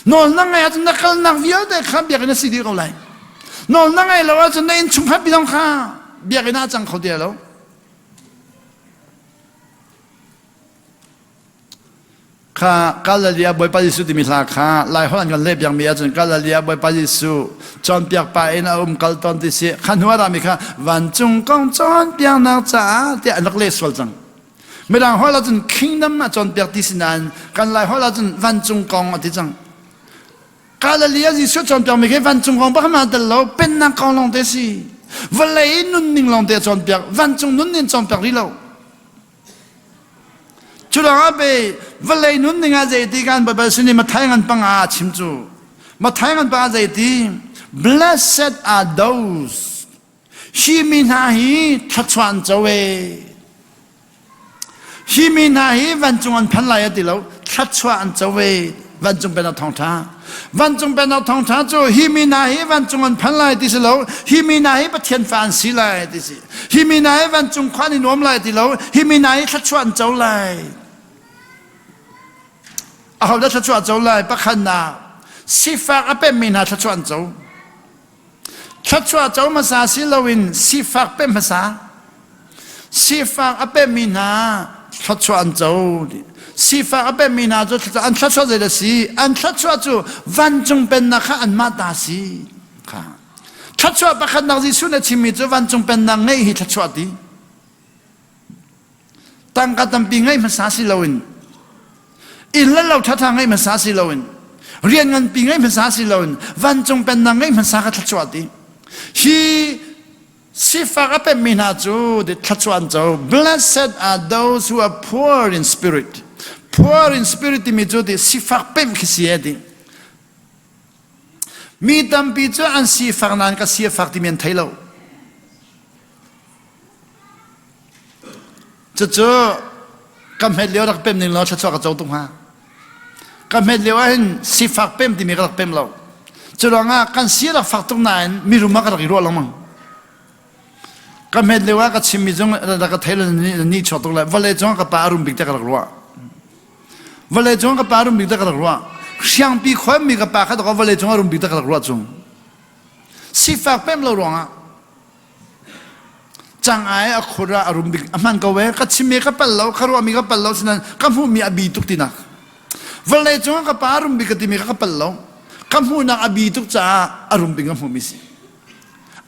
A: Nawl na ngaih ahcun na kalnak vialte kha biakinn a si dih ko lai. Nawl na ngaih lo ahcun na innchungkhar pi zong kha biakinn ah a cang kho ti lo. Kha Galilee ah Bawipa Jesuh timi hla kha Laiholh an kan leh piakmi ahcun Galilee ah Bawipa Jesuh cawnpiak pa in a um kal tawn ti si kha hnu ah rami kha vancung kong cawnpiaknak caah tiah an rak leh sual cang. Mirang holh ahcun kingdom ah cawnpiak ti si nain kan Laiholh ahcun vancung kong a ti cang. Galilee ah Jesuh cawnpiakmi khi vancung kong bak ma tel lo pennak kong lawng te si. Vawlei nunning lawng te a cawnpiak vancung nunning cawnpiak rih lo. Cu ruangah pei vawlei nunning ah zeiti kan Baibal sin i Matthai ngan panga a chim cu. Matthai ngan panga zeiti blessed are those hi mi hna hi thluachuah an co e. Hi mi hna hi vancung an phan lai a ti lo thluachuah an co e vancung pennak thawngṭha. Vancung pennak thawngṭha cu hi mi hna hi vancung an phan lai ti si lo hi mi hna hi Pathian fa an si lai ti si. Hi mi hna hi vancung khua an i nuam lai ti lo hi mi hna hi thluachuah an co lai. Ahodah thluachuah co lai? Pakhatnak sifak a pemmi hna thluachuah an co. Thluachuah co hmasa si loin sifak pem hmasa. Sifak a pemmi hna thluachuah an co. Sifak a pemmi hna cu an thluachuah zei a si? An thluachuah cu vancung pennak kha anmah ta si. Kha. Thluachuah pakhatnak Jesuh nih a chimmi cu vancung pennak ngeih hi thluachuah ti. Tangka tampi ngeih hmasa si loin inn le lo ṭhaṭha ngeih hmasa si loin rian nganpi ngeih hmasa si loin vancung pennak ngeih hmasa kha thluachuah ti. Hi sifak a pemmi hna cu thluachuah an co. Blessed are those who are poor in spirit. Poor in spirit timi cu ti sifak pemh khi si e ti. Mi tampi cu an sifak nain ka sifak timi an thei lo. Cucu ka hmet lio rak pem ning law thluachuah ka co tuk hnga. Ka hmet lio ahhin sifak pem timi ka rak pem lo. Cu ruangah kan si rak fak tuk nain mirum ah ka rak i ruah lengmang. Ka hmet lio ah ka chimmi zong rak ka thei lo ni chuak tuk lai. Vawlei cung ah ka pa a rum bik tiah ka rak ruah. Vawlei cung ah ka pa a rum bik tiah ka rak ruah. Hriangpi khuami ka pa kha vawlei cung ah rum bik tiah ka rak ruah cung. Sifak pem lo ruangah Cangai a khur ah a rum bik a hman ko e ka chimmi ka pal lo ka ruahmi ka pal lo sinan ka hmuhmi a bi tuk tinak vawlei cungah ka pa a rum bik ka timi kha ka pal lo ka hmuhnak a bi tuk caah a rum bik ka hmuhmi si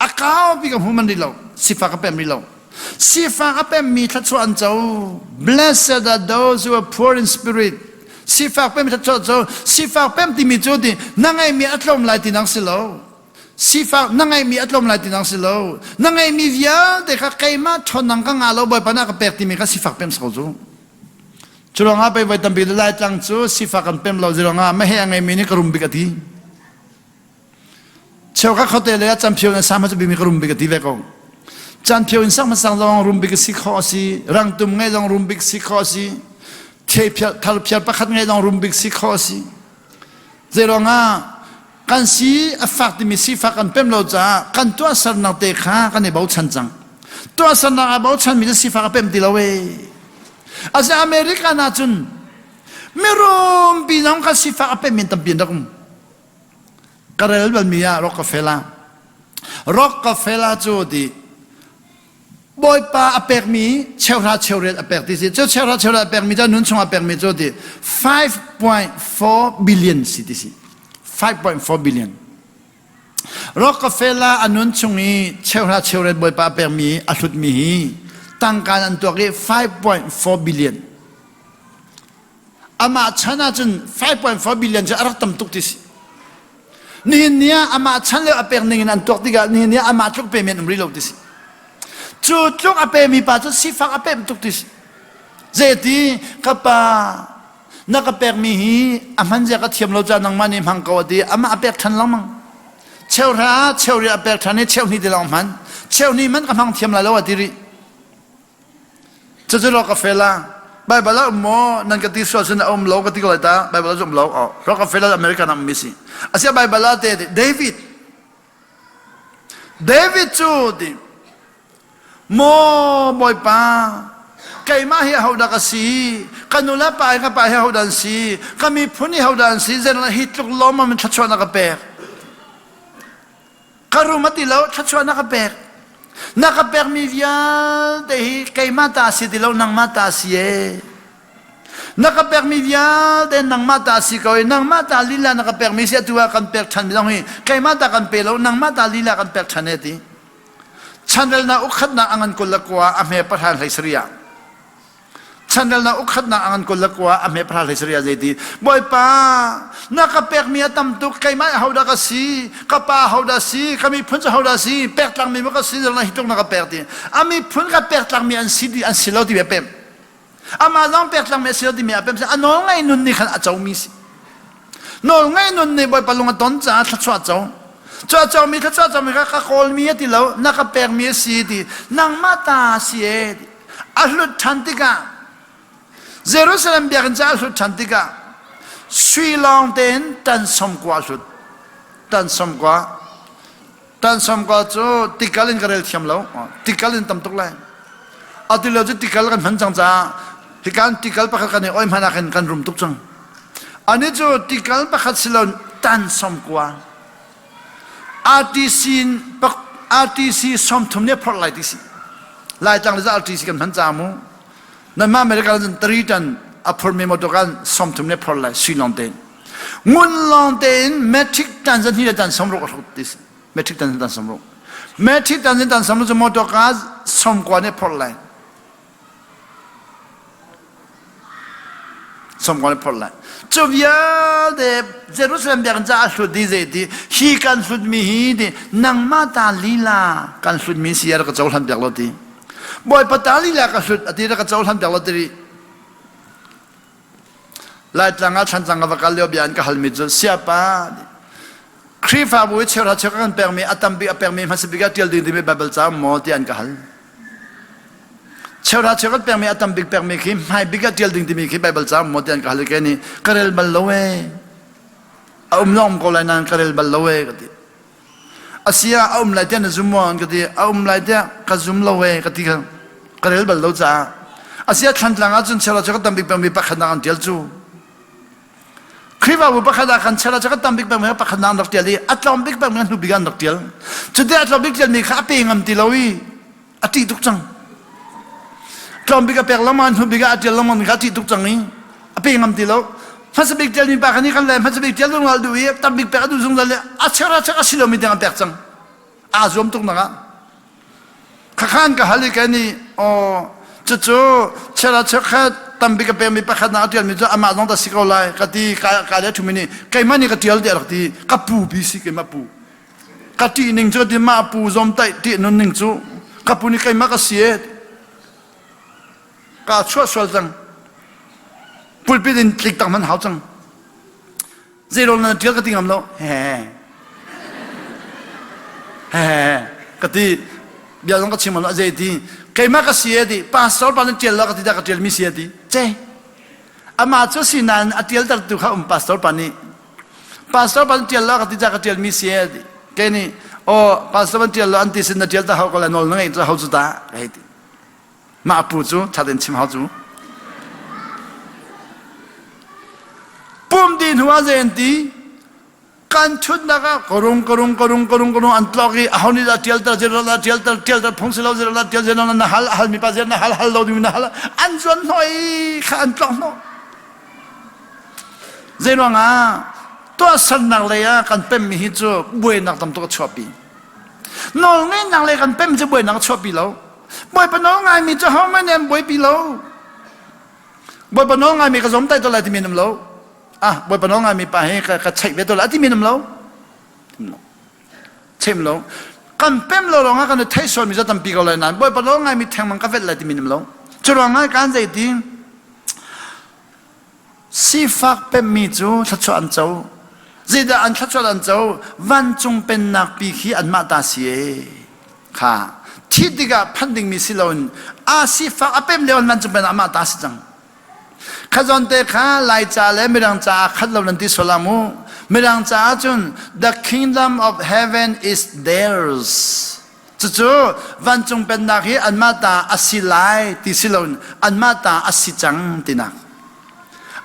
A: a kau pi ka hmu man rih lo sifak ka pem rih lo sifak a pemmi thluachuah an co blessed are those who are poor in spirit sifak pem thluachuah co sifak pem timi cu ti na ngeihmi a tlawm lai ti nang si lo Sifak na ngeihmi a tlawm lai ti nang si lo. Na ngeihmi vialte kha keimah ṭhawnang ka ngah lo Bawipa na ka pek timi kha sifak pem si ko cu. Cu ruangah pei voi tampi Laitlang cu sifak kan pem lo ruangah meheh a ngeimi nih ka rum bik a ti. Cheukhat khuate le ah canphio in sang hmasa bikmi ka rum bik a ti ve ko. Canphio in sang hmasa zong rum bik si khawh a si, rangtum ngei zong rum bik si khawh a si, thalphiar pakhat ngei zong rum bik si khawh a si. Zeiruangah kan si a fak timi sifak kan pem lo caah kan tuahsernak te kha kan i bochan cang. Tuahsernak aa bochanmi cu sifak a pem ti lo ee. Asinain America na cun mirumpi zong kha sifak a pemmi tampi an rak um. Ka rel balmi ah Rockefeller. Rockefeller cu ti Bawipa a pekmi cheuhra cheurel a pek ti si. Cu cheuhra cheurel a pekmi cu nun chung a pekmi cu ti 5.4 billion si ti si. 5.4 billion. Rockefeller a nun chung i cheuhra cheurel Bawipa a pekmi a hlutmi hi tangka an tuak i 5.4 billion. Amah chan ahcun 5.4 billion cu a rak tam tuk ti si. Nihin ni ah amah chan le a pek ning in an tuak tikah nihin ni ah amah tluk pemi an um rih lo ti si. Cu tluk a pemi pa cu sifak a pem tuk ti si. Zeiti ka pa na ka pekmi hi a hman zia ka thiam lo caah nangmah nih hmang ko a ti amah a pek ṭhan lengmang. Cheuhra cheuri a pek ṭhan i cheuhnih ti lawng hman. Cheuhnih man ka hmang thiam lai lo a ti rih. Cucu Rockefeller Bible ah um maw nan ka ti sual cun a um lo ka ti ko lai ta Bible ah um lo oh Rockefeller American ah ummi si asia Bible ah te David David cu ti maw Bawipa keimah hi ahodah ka si ka nu le pa hi ka pa hi ahodah an si ka miphun hi ahodah an si zeirang hi tluk lawmmam in thluachuah na ka pek Ka rum a ti lo, thluachuah na ka pek. Na ka pekmi vialte hi keimah ta si ti lo, nangmah ta si e. Na ka pekmi vialte nangmah ta si ko i nangmah ta lila na ka pekmi si atu ah kan pek ṭhan mi zong hi keimah ta kan pe lo, nangmah ta lila kan pek ṭhan e ti. Chanrelnak ukhatnak a ngan 29 a hme pahra hlei sarih ah Chanrelnak ukhatnak a ngan 29 a hme pahra hlei sarih ah zeiti Bawipa na ka pekmi a tam tuk keimah hodah ka si ka pa hodah si ka miphun cu hodah si pek tlangmi maw ka si na hi tluk na ka pek ti a miphun ka pek tlangmi an si ti an si lo ti a pem amah zong pek tlangmi a si lo timi a pem a nawl ngai nun nih khan a comi si nawl ngai nun nih Bawipa lung a ton caah thluachuah co cu a comi thluachuah comi kha ka kawlmi a ti lo na ka pekmi a si ti nangmah ta si e ti a hlut ṭhan tikah Jerusalem biakinn cu a hlut ṭhan tikah sui lawng tein tan 90 a hlut. Tan 90. Tan 90 cu tikal in ka rel thiam lo. Tikal in tam tuk lai. Atu lio cu tikal kan hman cang caah hikan tikal pakhat kan i oi hman ah khin kan rum tuk cang. Ani cu tikal pakhat si lo tan 90. RTC RTC 30 nih phorh lai ti si. Laitlang le RTC kan hman ca mu. Nanmah America cun tari tan a phurmi motor kan 30 nih phorh lai sui lawng tein. Ngun lawng tein metric tan zan hi le tan 60 a hrut ti si. Metric tan tan samru. Metric tan tan samru cu motor ka somkua nih phorh lai. Somkua nih phorh lai. Cu vialte Jerusalem biakinn caah a hlut di zei ti hi kan hlutmi hi ti nangmah ta lila kan hlutmi si a rak ka cohlan piak lo ti. Bawipa ta lila ka hlut ati rak ka cohlan piak lo ti rih. Laitlang ah Thlantlang ka va kal lio bia an ka halmi cu siapa Khrihfabu i cheuhra cheu kan pekmi a tam bik a pekmi hmasa bik ah ṭial ding timi Baibal ca maw ti an ka hal. Cheuhra cheu kan pekmi a tam bik pekmi khi hmai bik ah ṭial ding timi khi Baibal ca maw ti an ka hal i kei nih ka rel bal lo ee. A um zong um ko lai nain ka rel bal lo ee ka ti. Asia a um lai tiah na zum maw an ka ti. A um lai tiah ka zum lo ee ka ti kha ka rel bal lo caah. Asia Thlantlang ahcun cheuhra cheu kan tam bik pekmi pakhatnak an ṭial cu. Khrihfabu pakhat ah kan chel ah kan tam bik peng pakhat nak an rak tial i a tlawm bik peng hnu bik an rak tial. Cuti a tlawm bik tialmi kha a pe ngam ti lo i a ṭih tuk cang. Tlawm bik a pek lengmang hnu bik ah a tial lengmang kha a ṭih tuk cang i a pe ngam ti lo. Hmasa bik tialmi pa kha nih kan le hmasa bik tial zungzal duh i tam bik pek a duh zungzal le a chek a chek a si lomi tiang a pek cang. Aa zuam tuk nak ah. Khakhan ka hal i ka nih aw cucu chela cheukhat tampi ka pekmi pakhat nak a ṭialmi cu amah zong ta si ko lai ka ti ka ka le ṭhumi nih keimah nih ka ṭial tiah rak ti ka pu pi si keimah pu ka ṭih ning cu ti mah pu zom taih ṭih nun ning cu ka pu nih keimah ka si e ka chuah sual cang pulpit in tlik tak man hau cang Zeiruang na ṭial ka ti ngam lo. He he ka ti bia zong ka chim lo zei ti keimah ka si e ti pastor pa na ṭial lo ka ti dah ka ṭial mi si e ti ce amah cu si nain a ṭial tertu kha um pastor pa nih pastor pa na ṭial lo ka ti dah ka ṭial mi si e ti ke nih oh pastor ban ṭial lo an ti sin na ṭial ta hau ko la nawl na ngeih cu hau cu ta hei ti Mah pu cu ṭha tein chim hau cu. Pum dih hnu ah zei an ti? Kan ṭhutnak ah karung karung karung karung karung an tlok i aho nih dah ṭialter zero dah ṭialter ṭialter phung si lo zero dah ṭial zero na hal hal mi pa zero na hal hal lo ding na hal an zuan hnawh i kha an tlok hnawh. Zei ruangah tuahsernak lei ah kan pemmi hi cu buainak tam tuk a chuahpi. Nawlngeihnak lei kan pem cu buainak a chuahpi lo. Bawipa nawl ngaimi cu hohmanh nih an buaipi lo. Bawipa nawl ngaimi ka zom tai to lai timi an um lo. Ah, Bawipa nawl ngaimi pa hi ka, ka cheih ve to lai timi an um lo. Cheim lo. Kan pem lo lawngah kan i theih sualmi cu tampi ko lai nain Bawipa nawl ngaimi thengmang ka vet lai timi an um lo. Cu ruangah kan zei ti Sifak pemmi cu thluachuah an co. Zeidah an thluachuah an co? Vancung pennak pi khi anmah ta si e. Kha thi tikah phanh dingmi si loin a sifak a pem lio in vancung pennak amah ta si cang. Kha zawn te kha Laica le Mirang ca ah khat lo nan ti sual ah mu. Mirang ca ahcun the kingdom of heaven is theirs. Cucu vancung pennak hi anmah ta a si lai ti si loin anmah ta a si cang tinak.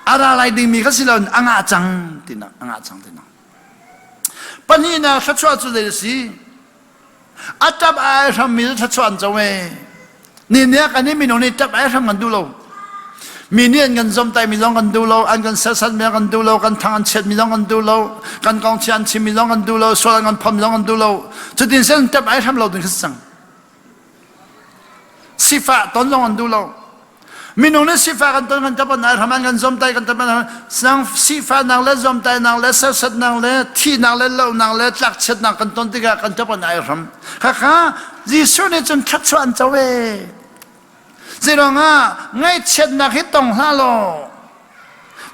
A: A ra lai dingmi kha si loin a ngah cang tinak, a ngah cang tinak. Pahnihnak thluachuah cu zei a si? A ṭap ai hrammi cu thluachuah an co ee. Ni nih kan i minung nih ṭap ai hram kan duh lo. Mi nih an kan zomtaimi zong kan duh lo, an kan serhsatmi kan duh lo, kan thang an chiatmi zong kan duh lo, kan kong chia an chimmi zong kan duh lo, sual an kan phommi zong kan duh lo. Cutin sen tep ai hram lo ding khi cang. Sifah ton zong an duh lo. Minung nih sifah kan ton kan tap an ai hram an kan zomtai kan tap an sang sifahnak le zomtainak le serhsatnak le thihnak le lohnak le tlakchiatnak kan ton tikah kan tap an ai hram. Khakha Jesuh nih cun thluachuah an co ee. Zeiruangah ngaihchiatnak hi tong hlah law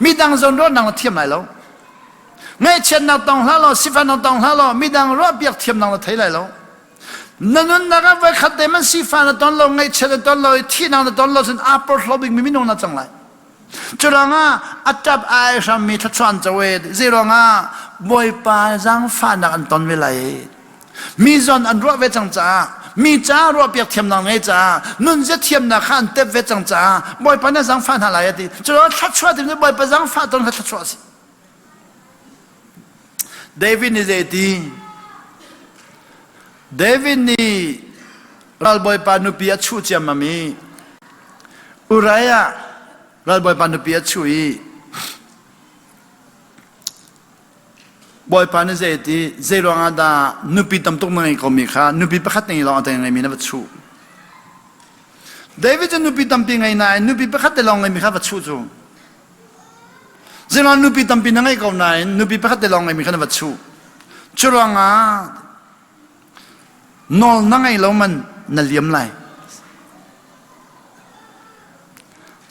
A: midang zawn ruahnak na thiam lai lo. Ngaihchiatnak tong hlah law sifahnak tong hlah law midang ruahpiak thiamnak na thei lai lo. Na nunnak ah voikhat te man sifah na ton lo, ngaihchiat na ton lo i thihnak na ton lo cun aa porhlaw bikmi minung na cang lai. Curuangah a ṭap ai hrammi thluachuah an co e. Zeiruangah Bawipa zaangfahnak an ton ve lai e. Mi zawn an ruah ve cang caah mi ca ruahpiak thiamnak ngei caah nunzia thiamnak kha an tep ve cang caah Bawipa na zaangfah hna lai a ti. Curuangah thluachuah timi Bawipa zaangfah ton kha thluachuah a si. David nih zei ti? David nih ralbawipa nupi a chuh ciammam i Uriah ralbawipa nupi a chuh i. Bawipa nih zei ti zei ruangah dah nupi tam tuk na ngei komi kha nupi pakhat na ngei lawng a ngeimi na va chuh. David cu nupi tampi ngei nain nupi pakhat te lawng ngeimi kha va chuh cu. Zeiruang nupi tampi na ngei ko nain nupi pakhat te lawng ngeimi kha na va chuh. Cu ruangah nawl na ngei lo man na liam lai.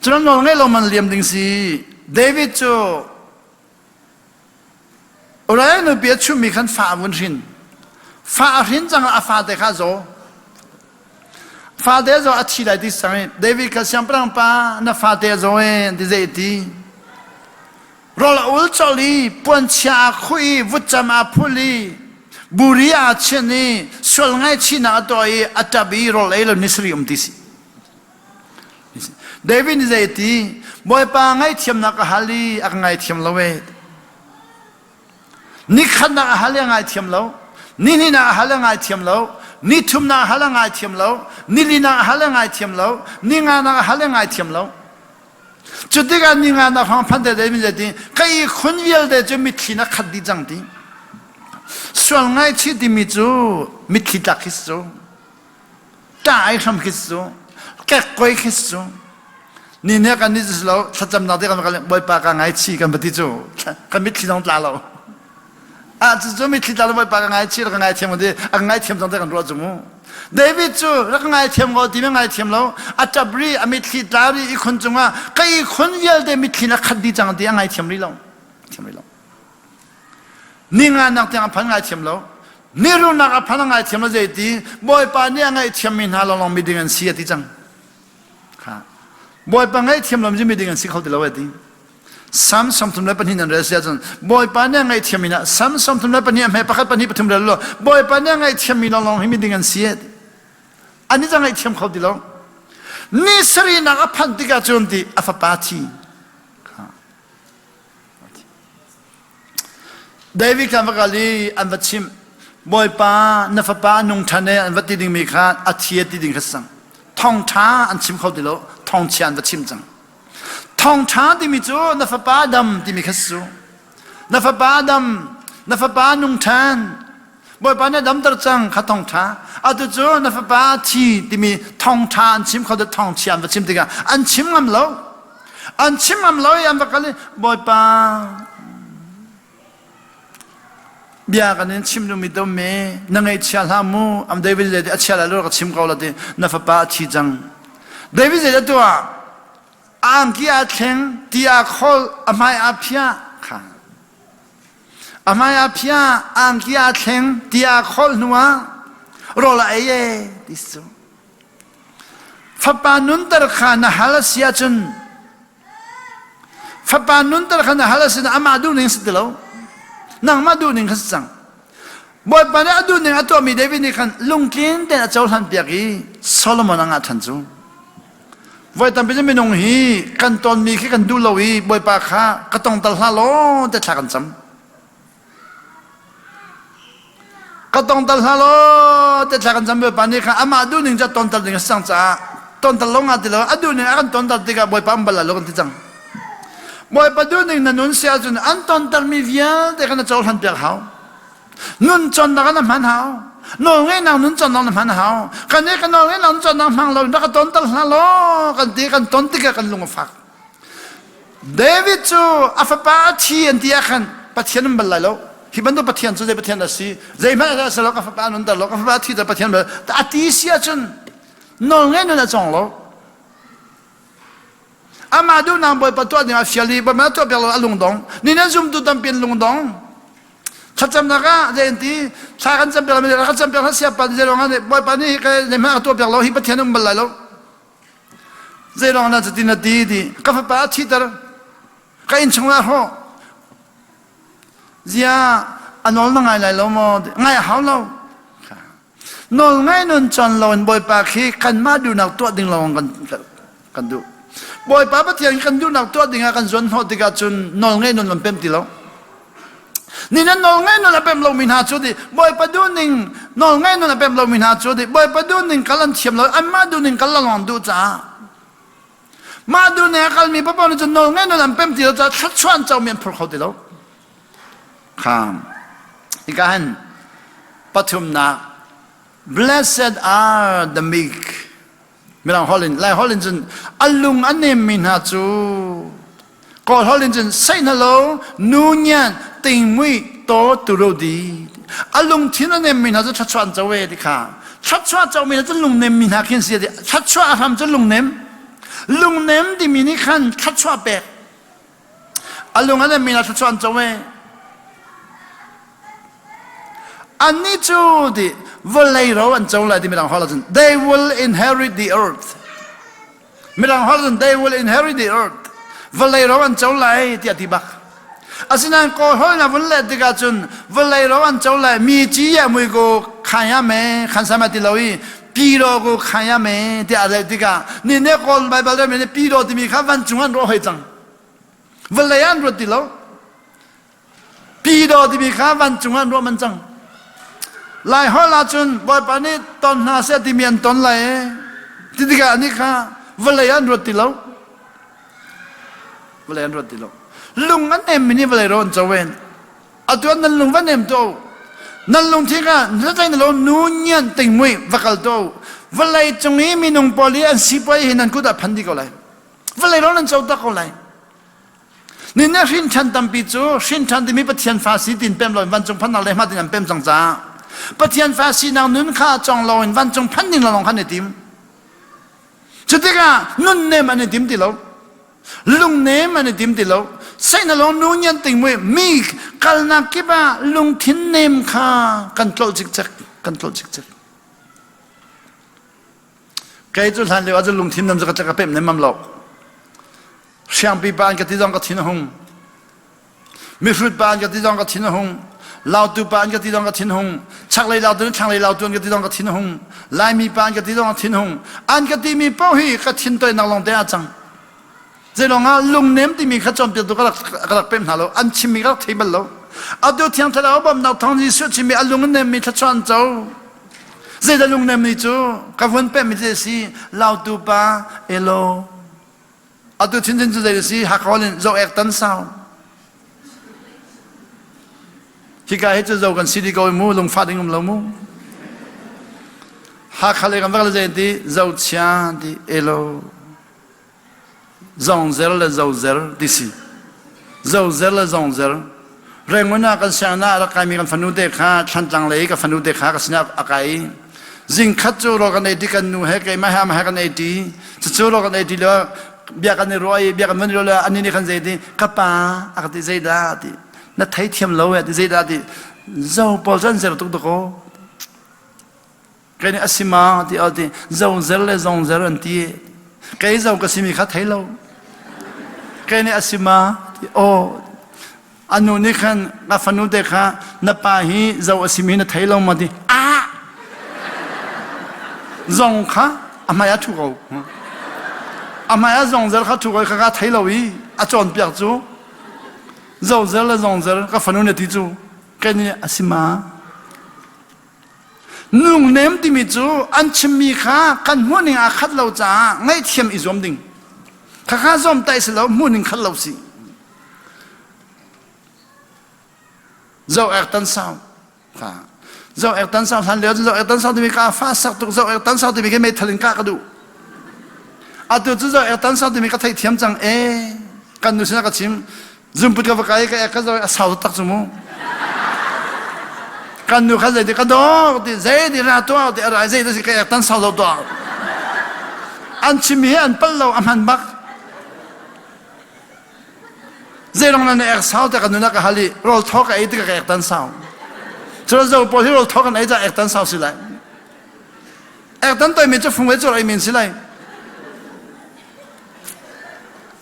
A: Cun nawl ngei lo man liam ding si. David cu Uriah nupi a chummi khan fa a vun hrin. Fa a hrin cang a fate kha a zaw. Fate a zaw a thi lai ti sang i David kha siangpahrang pa na fate a zaw e an ti zei ti. Rawl a ul colh i puanchia aa khuh i vutcam aa phul i buri aa chinh i sual ngaihchihnak a tuah i a ṭap i rawl ei lo ni sarih um ti si. David nih zei ti Bawipa ngaihthiamnak ka hal i a ka ngaithiam lo e. Nikhatnak a hal i a ngaithiam lo. Nihnihnak a hal i a ngaithiam lo. Nithumnak a hal a ngaithiam lo. Nilinak a hal i a ngaithiam lo. Ninganak a hal i a ngaithiam lo. Cu tikah ninganak hrawng phan te David nih ti ka ihkhun vialte cu mitthli na khat dih cang ti. Sual ngaihchih timi cu mitthli tlak khi si cu. Ṭah ai hram khi cu kekkoi khi cu ni ne kan ni si lo thlacamnak te kan kal bawipa ka ngaichi kan va ti cu kan mitthli zong tla lo ah cu cu mitthli tla lo bawipa ka ngaichi ka ngaithiam ti a ka ngaithiam zong te kan ruah cu mu David cu rak ngaithiam ko ti mi ngaithiam lo a ṭap ri a mitthli tla ri i khun cungah ka i khun vialte mitthli na khat di cang ti a ngaithiam rih lo thiam rih lo Ninganak tiang a phan ngaithiam lo. Nirunak a phan a ngaithiam lo zeiti Bawipa nih a ngaihthiammi hna lawnglawng miding an si a ti cang. Kha. Bawipa ngaihthiam lo miding an si kho ti lo a ti. Sam 32 nan rel si ahcun Bawipa nih a ngaihthiammi hna Sam 32 a hme pakhat pahnih pathum rel lo Bawipa nih a ngaihthiammi lawnglawng hi miding an si a ti. Ani cu ngaihthiam kho ti lo. Ni sarihnak a phanh tikah cun ti a fapa thi. Kha. David kha an va kal i an va chimh. Bawipa, na fapa a nung ṭhan e an va ti dingmi kha a thi a ti ding kha si cang. Thawngṭha an chim kho ti lo, thawngchia an va chim cang. Thawngṭha timi cu na fapa a dam timi kha si cu. Na fapa a dam, na fapa a nung ṭhan, Bawipa na damter cang kha thawngṭha. Atu cu na fapa a thi timi thawngṭha an chim kho thawngchia an va chim tikah an chim ngam lo. An chim ngam lo i an va kal i Bawipa bia kan in chim duhmi to me na ngaihchia hlah mu am David le a chia lai lo ka chim ko la ti na fapa a thi cang. David zei tuah angki aa thleng ti aa khol a hmai aa phiah kha A hmai ah phiah angki aa thleng ti aa kholh hnuah rawl a ei e ti cu. Fapa nunter kha na hal a si ahcun fapa nunter kha na hal a si amah duhning si ti lo. Nangmah duhning kha si cang. Bawipa nih a duhning a tuahmi David nih khan lungtlin tein a cohlan piak i Solomon a ngah ṭhan cu. Voi tampi cu minung hi kan tonmi khi kan duh lo i Bawipa kha ka tong tal hlah law te thla kan cam. Ka tong tal hlah law te thla kan cam Bawipa nih kha amah duhning cu ton tal ding a si cang caah ton tal lo nga ti lo a duhning a kan ton tal tikah Bawipa um bal lai lo kan ti cang. Bawipa duhning na nun si ahcun an ton talmi vialte kha na cohlan piak hau. Nun cawnnak na hman hau. Nawlngeihnak nun cawnnak na hman hau. Kan i kan nawlngeihnak nun cawnnak hmang lo na ka ton tal hlah law kan ti kan ton tikah kan lung a fak. David cu a fapa a thi an ti ah khan Pathian um bal lai lo. Hi bantuk Pathian cu zei Pathian a si? Zeihmanh a si lo ka fapa nun tar lo ka fapa a thi tar Pathian bal a ti si ahcun nawlngeih nun a cawng lo. Amah duhnak Bawipa tuah ding ah fial i Bawipa tuah piak lo a lungdong. Ni nan zumtu tampi an lungdong. Thlacamnak ah zei an ti thla kan cam piak lo kan cam piak hlah siapa zei ruangah nih Bawipa nih ka zeihmanh a tuah piak lo hi Pathian um bal lai lo. Zei ruangah na cutin na ti ti ka fapa a thiter ka inn chungah hrawh zia a nawl na ngai lai lo maw ngai a hau lo Nawlngai nun con loin Bawipa khi kanmah duhnak tuah ding lawng kan, kan duh. Bawipa Pathian kan duhnak tuah ding ah kan zuan hnawh tikah cun nawlngai nun kan pem ti lo. Ni nan nawlngai nun a pem lomi hna cu di Bawipa duhning nawlngai nun a pem lomi hna cu di Bawipa duhning kal an thiam lo anmah duhning kal lawng duh caah mah duhning a kalmi paoh nih cun nawlngai nun an pem ti lo caah thluachuah an comi an phur kho ti lo. Kham. Hika hin pathumnak blessed are the meek. Mirang holh in Lai holh in cun a lung a nemmi hna cu Kawl holh in cun seih hna lo nu ngian tingmui to turo di a lungthin a nemmi hna cu thluachuah an co e ti kha thluachuah comi hna cu lungnemmi hna khin si ti thluachuah a hram cu lungnem lungnem timi nih khan thluachuah pek A lung a nemmi hna thluachuah an co e. Annih cu ti vawlei ro an co lai ti midang holh ahcun they will inherit the earth. Midang holh ahcun they will inherit the earth. Vawlei ro an co lai tiah ti bak. Asinain kawl holh in a vun let tikah cun vawlei ro an co lai mi ci ya mui ko khaya me khan sama ti lo i pi ro ko khaya me tiah a leh tikah ni ne kawl Bible ram ni pi ro timi kha van cung an ro hoi cang. Vawlei ah an ruat ti lo. Pidaw timi kha vancung ah an ruah man cang. Lai holh ahcun Bawipa nih ton hna seh timi an ton lai e. Ti tikah anih kha vawlei ah an ruat ti lo. Vawlei an ruat ti lo. Lung an nemmi nih vawlei ro an co ven. Atu an nan lung va nem to. Nan lungthin kha na lo nu ngian tingmui va kal to. Vawlei cung i minung pawl i an sipuai hi nan kut ah phan dih ko lai. Vawlei ro nan co tak ko lai. Nin nih hrin ṭhan tampi cu hrin ṭhan timi Pathian fa si tin pem loin vancung phannak le hma tin an pem cang caah Pathian fa sinak nun kha cong loin vancung phan ding lawng khan i tim. Cutikah nunnem an i tim ti lo. Lungnem an i tim ti lo. Sehna lawng nu ngian ting mui mi kalnak kip ah lungthin nem kha kan tlolh cikcek kan tlolh cikcek. Kei cu hlan lio ah cun lungthin nam cu ka ka pemh nemmam lo. Hriangpi pa an ka ti zong ka thin a hung. Mihrut pa an ka ti zong ka thin a hung. Lautu pa an ka ti zong ka thin hung. Chaklei lautu le thlanglei lautu an ka ti zong ka thin a hung. Laimi pa an ka ti zong ka thin hung. An ka timi paoh hi ka thin toinak lawng te ah cang. Zeilong ah lungnem timi kha cawnpiaktu ka rak ka rak pem hna lo. An chimmi ka rak thei bal lo. Atu thiang thlarau bawmhnak thawng Jesuh chimmi a lung nemmi thluachuah an co. Zeidah lungnem ni cu ka vun pemmi cu si lautu pa elo. Atu chinchin cu zei si Hakha in zo ek tan sau. Hika hi cu zo kan si di ko mu lungfah ding um lo mu. Hakha le kan va zei ti zo chia ti elo. Zongzer le zozer ti si. Zozer le zongzer. Rengun ah kan sianginn ah a rak kaimi kan fanu te kha Thlantlang lei ka fanu te kha ka sinah a kai. Zingkhat cu rawl kan ei ti kan nu he keimah he amah he kan ei ti. Cucu rawl kan ei ti lio bia kan i ruah i bia kan van i ruah lio anih nih khan zei ti ka pa a ka ti zeidah ti na theithiam lo eh ti zeidah ti zo pawl cu an zer tuk dakaw Kei nih a si ma ti al ti zozer le zongzer an ti. Kei zo ka simi kha thei lo. Kei nih a si ma ti aw a nu nih khan ka fanu te kha na pa hi zo a simi na thei lo ma ti ah zong kha a hmai ah thu ko a hmai ah zongzer kha thu ko kha ka thei lo i a cawnpiak cu zozer le zongzer ka fanu nih ti cu kei nih a si ma Nungnem timi cu an chimmi kha kan hmuhning aa khat lo caah ngaihthiam i zuam ding. Khakha zawmtaih si lo, hmuhning khat lo si. Zo ek tan sau. Kha. Zo ek tan sau hlan lio zo ek tan sau timi ka fa sak tuk zo ek tan sau timi khi meithal in ka ka duh. Atu cu zo ek tan sau timi ka theihthiam cang e. Kan nu sinah ka chim Zumput ka va kai ka ek ka zo a sau tak cu mu. Kan nu kha zei ti ka dawk ti zei ti ra tuah ti a rai zei ti ka ek tan sau lo tuah. An chim hi an pal lo a hman bak. Zeirong na ek sau te ka nuna ka hal i rawl thaw ka ei ti ka ek tan sau. Cun zo pawl hi rawl thaw kan ei ca ek tan sau si lai. Ek tan toi mi cu fung le cur ei men si lai.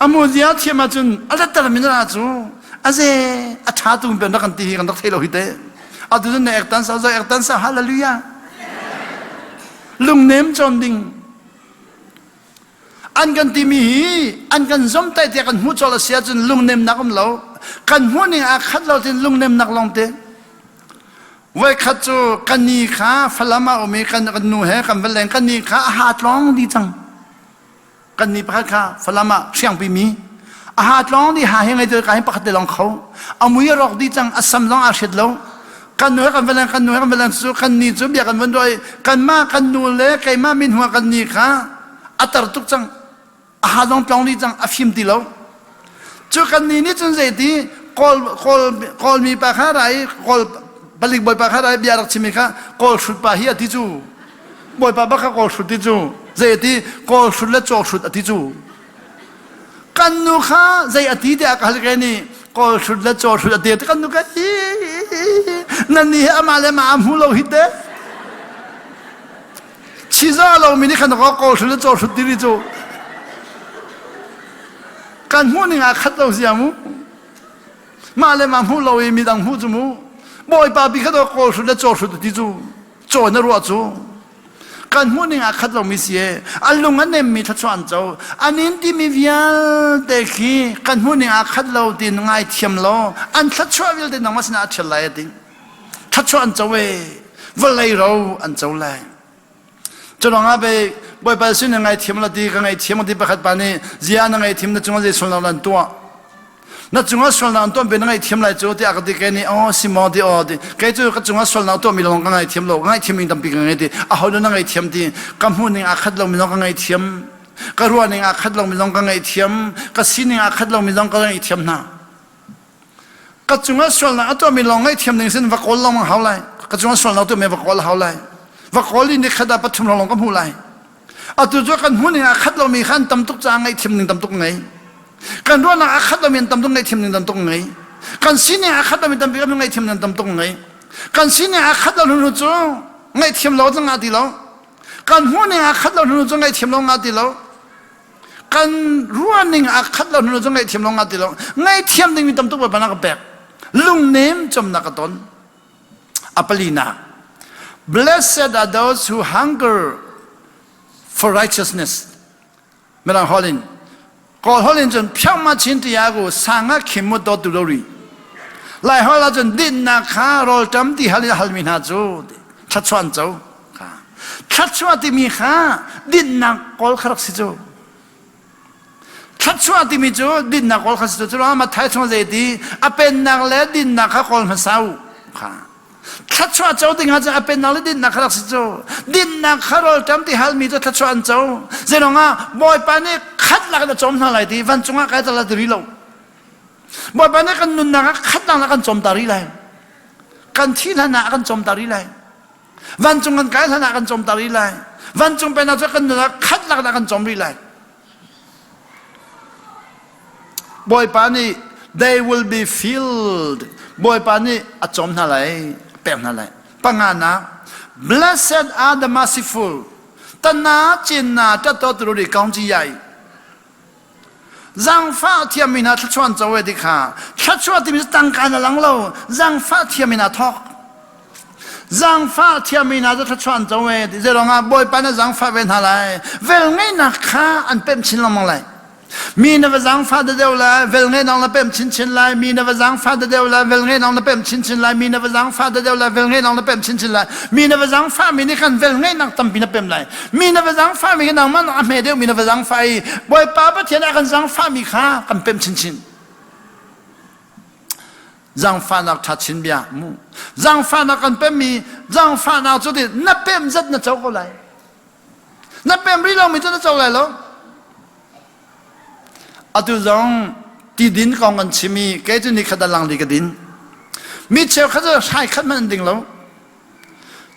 A: A muzia thiam ahcun a letter min ah cu a ze a ṭha tu pen rak kan ti hi kan rak thei lo hi te. Atu cun na ek tan sa zo ek tan sa hallelujah. Lungnem cawn ding. An kan timi hi an kan zomtaih tiah kan hmuh colh a si ahcun lungnemnak um lo. Kan hmuh ning aa khat lo tin lungnemnak lawng te. Voikhat cu kan ni kha Falam ah um i kan kan nu he kan va leng kan ni kha a ha tlong di cang. Kan ni pakhat kha Falam ah hriangpi mi a ha tlong di ha he ngei ka hin pakhat te lawng kho a mui a rawk di cang a sam zong aa hriat lo. Kan nu he kan va leng, kan nu he kan va leng cu kan ni cu bia kan van ruah i kanmah kan nu le keimah min hua kan ni kha a tar tuk cang. A ha zong tlong dih cang, a fim ti lo. Cu kan ni nih cun zeiti kawl kawl kawlmi pa kha ra i kawl palik bawipa kha ra i bia rak chimi kha kawl hrut pa hi a ti cu. Bawipa bak kha kawl hrut ti cu. Zei a ti kawl hrut le caw hrut a ti cu. Kan nu kha zei a ti tiah ka hal ke nih kawl hrut le caw hrut a ti kan nu ka hi nan ni hi amah le mah a hmu lo hi te chiza lo mi nih khan kawl hrut le caw hrut ti ri cu kan hmuh ning ah khat lo sia mu mah le mah hmuh lo i midang hmuh cu mu bawipa bi kha kawl hrut le caw hrut ti cu caw na ruah cu kan hmuh ning ah khat lomi si e an lung a nemmi thluachuah an co an in timi vialte khi kan hmuh ning ah khat lo tin ngai thiam lo an thluachuah vialte nangmah sinah a ṭhial lai a ti thluachuah an co e vawlei ro an co lai Culangah bei Bawipa sin na ngaithiam la ti ka ngaithiam ti pakhat pa nih zia na ngaithiam na cungah zei sualnak lan tuah na cungah sualnak an tuah be na ngaihthiam lai cu tiah ka ti kei nih aw si maw ti aw ti kei cu ka cungah sualnak tuahmi lawng ka ngaithiam lo ka ngaihthiam ning tampi ka ngei ti aho na ngaihthiam ti ka hmuh ning aa khat lomi zong ka ngaihthiam ka ruah ning aa khat lomi zong ka ngaihthiam ka sining aa khat lomi zong ka ngaihthiam hna ka cungah sualnak a tuahmi lawng ngaihthiam ding sin va kawl lawng hau lai ka cungah sualnak tuahmi va kawl hau lai va kawl i ni khat ah pathum lawng ka hmuh lai Atu cu kan hmuh ning aa khat lomi kha an tam tuk caah ngaihthiam ning tam tuk ngei. Kan ruahnak aa khat lomi an tam tuk ngaihthiam ning tam tuk ngei. Kan sining aa khat lomi tampi kan ngaihthiam ning tam tuk ngei. Kan sining aa khat lo hnu cu ngaihthiam lo cu ngah ti lo. Kan hmuh ning aa khat lo hnu cu ngaihthiam lo ngah ti lo. Kan ruah ning aa khat lo hnu cu ngaihthiam lo ngah ti lo. Ngaihthiam dingmi tam tuk Bawipa na ka pek. Lungnem cawmnak ka ton. A palinak, blessed are those who hunger for righteousness. Mirang holh in Kawl holh in cun phiangma chin tiya ku sanga khim mu to tu lo ri. Lai holh ah cun dinnak kha rawlṭam ti hal in halmi hna cu thluachuah an co. Thluachuah timi kha dinnak kawl kha rak si cu. Thluachuah timi cu dinnak kawl kha si cu curuangah Matthai chung zei ti a pennak le dinnak kha kawl hmasa u kha thluachuah co ding ah cun a pennak le dinnak kha rak si cu dinnak kha rawlṭam ti halmi cu thluachuah an co zeiruang ah Bawipa nih khat lak in a cawm hna lai ti vancung ah kai tal ti rih lo Bawipa nih kan nunnak ah khat nak ah kan cawm ta rih lai kan thi hlan ah kan cawm ta rih lai Vancung kan kai hlan ah kan cawm ta rih lai. Vancung pennak cu kan nun ah khat lak ah kan cawm rih lai. Bawipa nih they will be filled. Bawipa nih a cawm hna lai, a pek hna lai. Panganak, blessed are the merciful. Tana chin na ta to tru ri kaung chi yai. Zaangfah thiammi hna thluachuah an co e ti kha thluachuah timi cu tangka na lang lo zaangfah thiammi hna thawk zaangfah thiammi hna cu thluachuah an co e ti zeiruang ah Bawipa na zaangfah ve hna lai velngeihnak kha an pemh chin lengmang lai mi na va zaangfah deuh lai velngeihnak na pemh chinchin lai mi na va zaangfah deuh lai velngeihnak na pemh chinchin lai mi na va zaangfah deuh lai velngeihnak na pemh chinchin lai mi na va zaangfah mi nih khan velngeihnak tampi na pemh lai Mi na va zaangfahmi khi nangmah a hme deuhmi na va zaangfah i Bawipa Pathian a kan zaangfahmi kha kan pemh chinchin. Zaangfahnak ṭha chin bia mu. Zaangfahnak kan pemmi zaangfahnak cu ti na pem zat na co ko lai. Na pem rih lomi cu na co lai lo. Atu zong ti din kong kan chim i kei cu ni khat a lang li ka din. Mi cheukhat cu hrai khat hmanh an ding lo.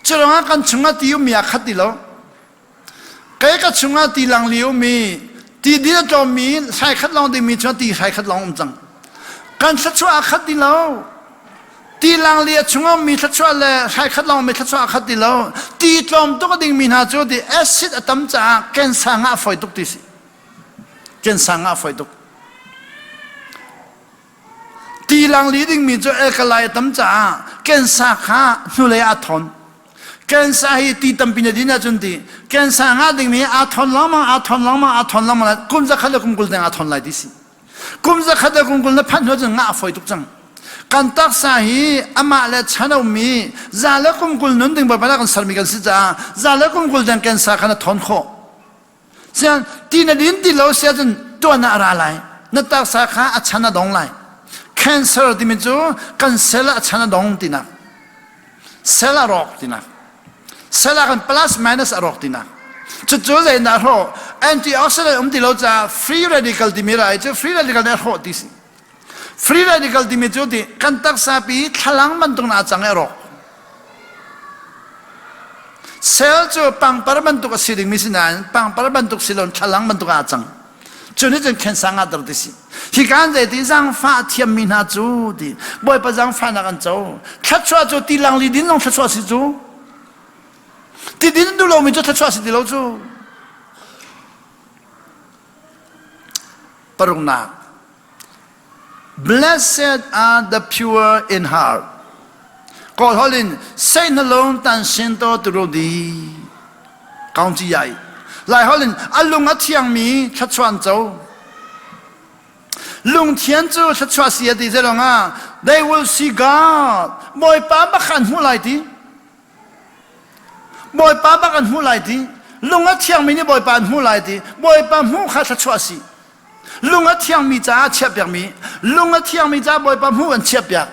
A: Curuangah kan chungah ti ummi aa khat ti lo. Kei ka chungah ti lang li ummi, ti din a tlawmmi, hrai khat lawng dingmi chungah ti hrai khat lawng um cang. Kan thluachuah aa khat ti lo. Ti lang li a chungah ummi thluachuah le hrai khat lawng ummi thluachuah aa khat ti lo. Ti tlawm tuk a dingmi hna cu ti acid a tam caah cancer ngah a fawi tuk ti si. Cancer ngah a fawi tuk. Ti langli dingmi cu alkali a tam caah cancer kha hnulei ah a thawn. Cancer hi ti tampi na din ahcun ti cancer ngah dingmi aa thawn lengmang aa thawn lengmang aa thawn lengmang lai kum zakhat le kum 20 deng aa thawn lai ti si. Kum zakhat le kum 20 na phanh hnu cun ngah a fawi tuk cang. Kan taksa hi amah le chan a ummi za le kum 20 nun ding Bawipa kan sermi kan si caah za le kum 20 deng cancer kha na thawn khawh. Sian ti na din ti lo sia cun tuan ah a ra lai. Na taksa kha a chan a dong lai. Cancer timi cu kan cell ah a chan a dong tinak. Cell a rawk tinak. Cell ah khan plus minus a rawk tinak. Cucu zeidah hrawh? Antioxidant um ti lo caah free radical timi rai cu free radical nih a hrawh ti si. Free radical timi cu ti kan taksa pi thlalang bantuk na cang i a rawk. Cell cu pangpar bantuk a si dingmi si nain pangpar bantuk si loin thlalang bantuk ah a cang. Cu nih cun cancer ngahter ti si. Hi kan zei ti zaangfah thiammi hna cu ti Bawipa zaangfahnak an co. Thluachuah cu ti lang li din zong thluachuah si cu. Ti din duh lomi cu thluachuah si ti lo cu. Paruknak. Blessed are the pure in heart. Kawl holh in seihnalung tan sin to turu di. Kaung ci yai. Lai holh in a lung a thiangmi thluachuah co. Lungthian cu thluachuah si a ti zelong ah they will see God. Bawipa bak an hmuh lai ti. Bawipa bak an hmuh lai ti. Lung a thiangmi nih Bawipa an hmuh lai ti. Bawipa hmuh kha thluachuah si. Lung a thiangmi caah chiahpiakmi, lung a thiangmi caah Bawipa hmuh an chiahpiak.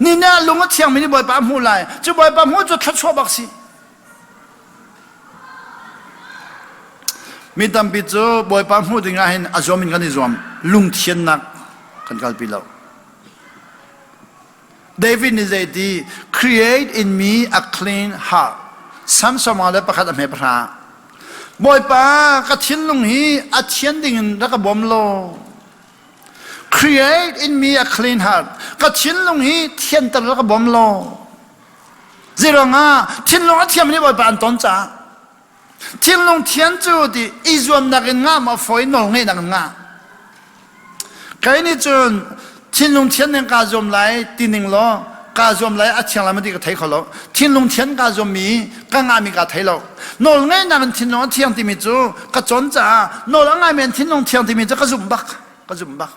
A: Ni nih ah lung a thiangmi nih Bawipa a hmuh lai. Cu Bawipa hmuh cu thluachuah bak si. Mi tampi cu Bawipa hmuh ding ah hin a zuam in kan i zuam. Lungthiannak kan kalpi lo. David nih zeiti create in me a clean heart. Sam sawma le pakhat a hme pahra. Bawipa ka thinlung hi a thian ding in rak ka bawm law. Create in me a clean heart. Ka thinlung hi thianter rak ka bawm law. Zeiruangah thinlung a thiam nih Bawipa an ton caah Thinlung thian cu ti i zuamnak in ngah maw fawi nawl ngeihnak in ngah. Kai nih cun thinlung thian ning kaa zuam lai ti ning law kaa zuam lai a thiang lai ma ti ka thei kho lo. Thinlung thian kaa zuam mi ka ngahmi kaa thei lo. Nawl ngeihnak in thinlung a thiang timi cu ka cawn caah nawl a ngaimi in thinlung thiang timi cu ka zumh bak. Ka zumh bak.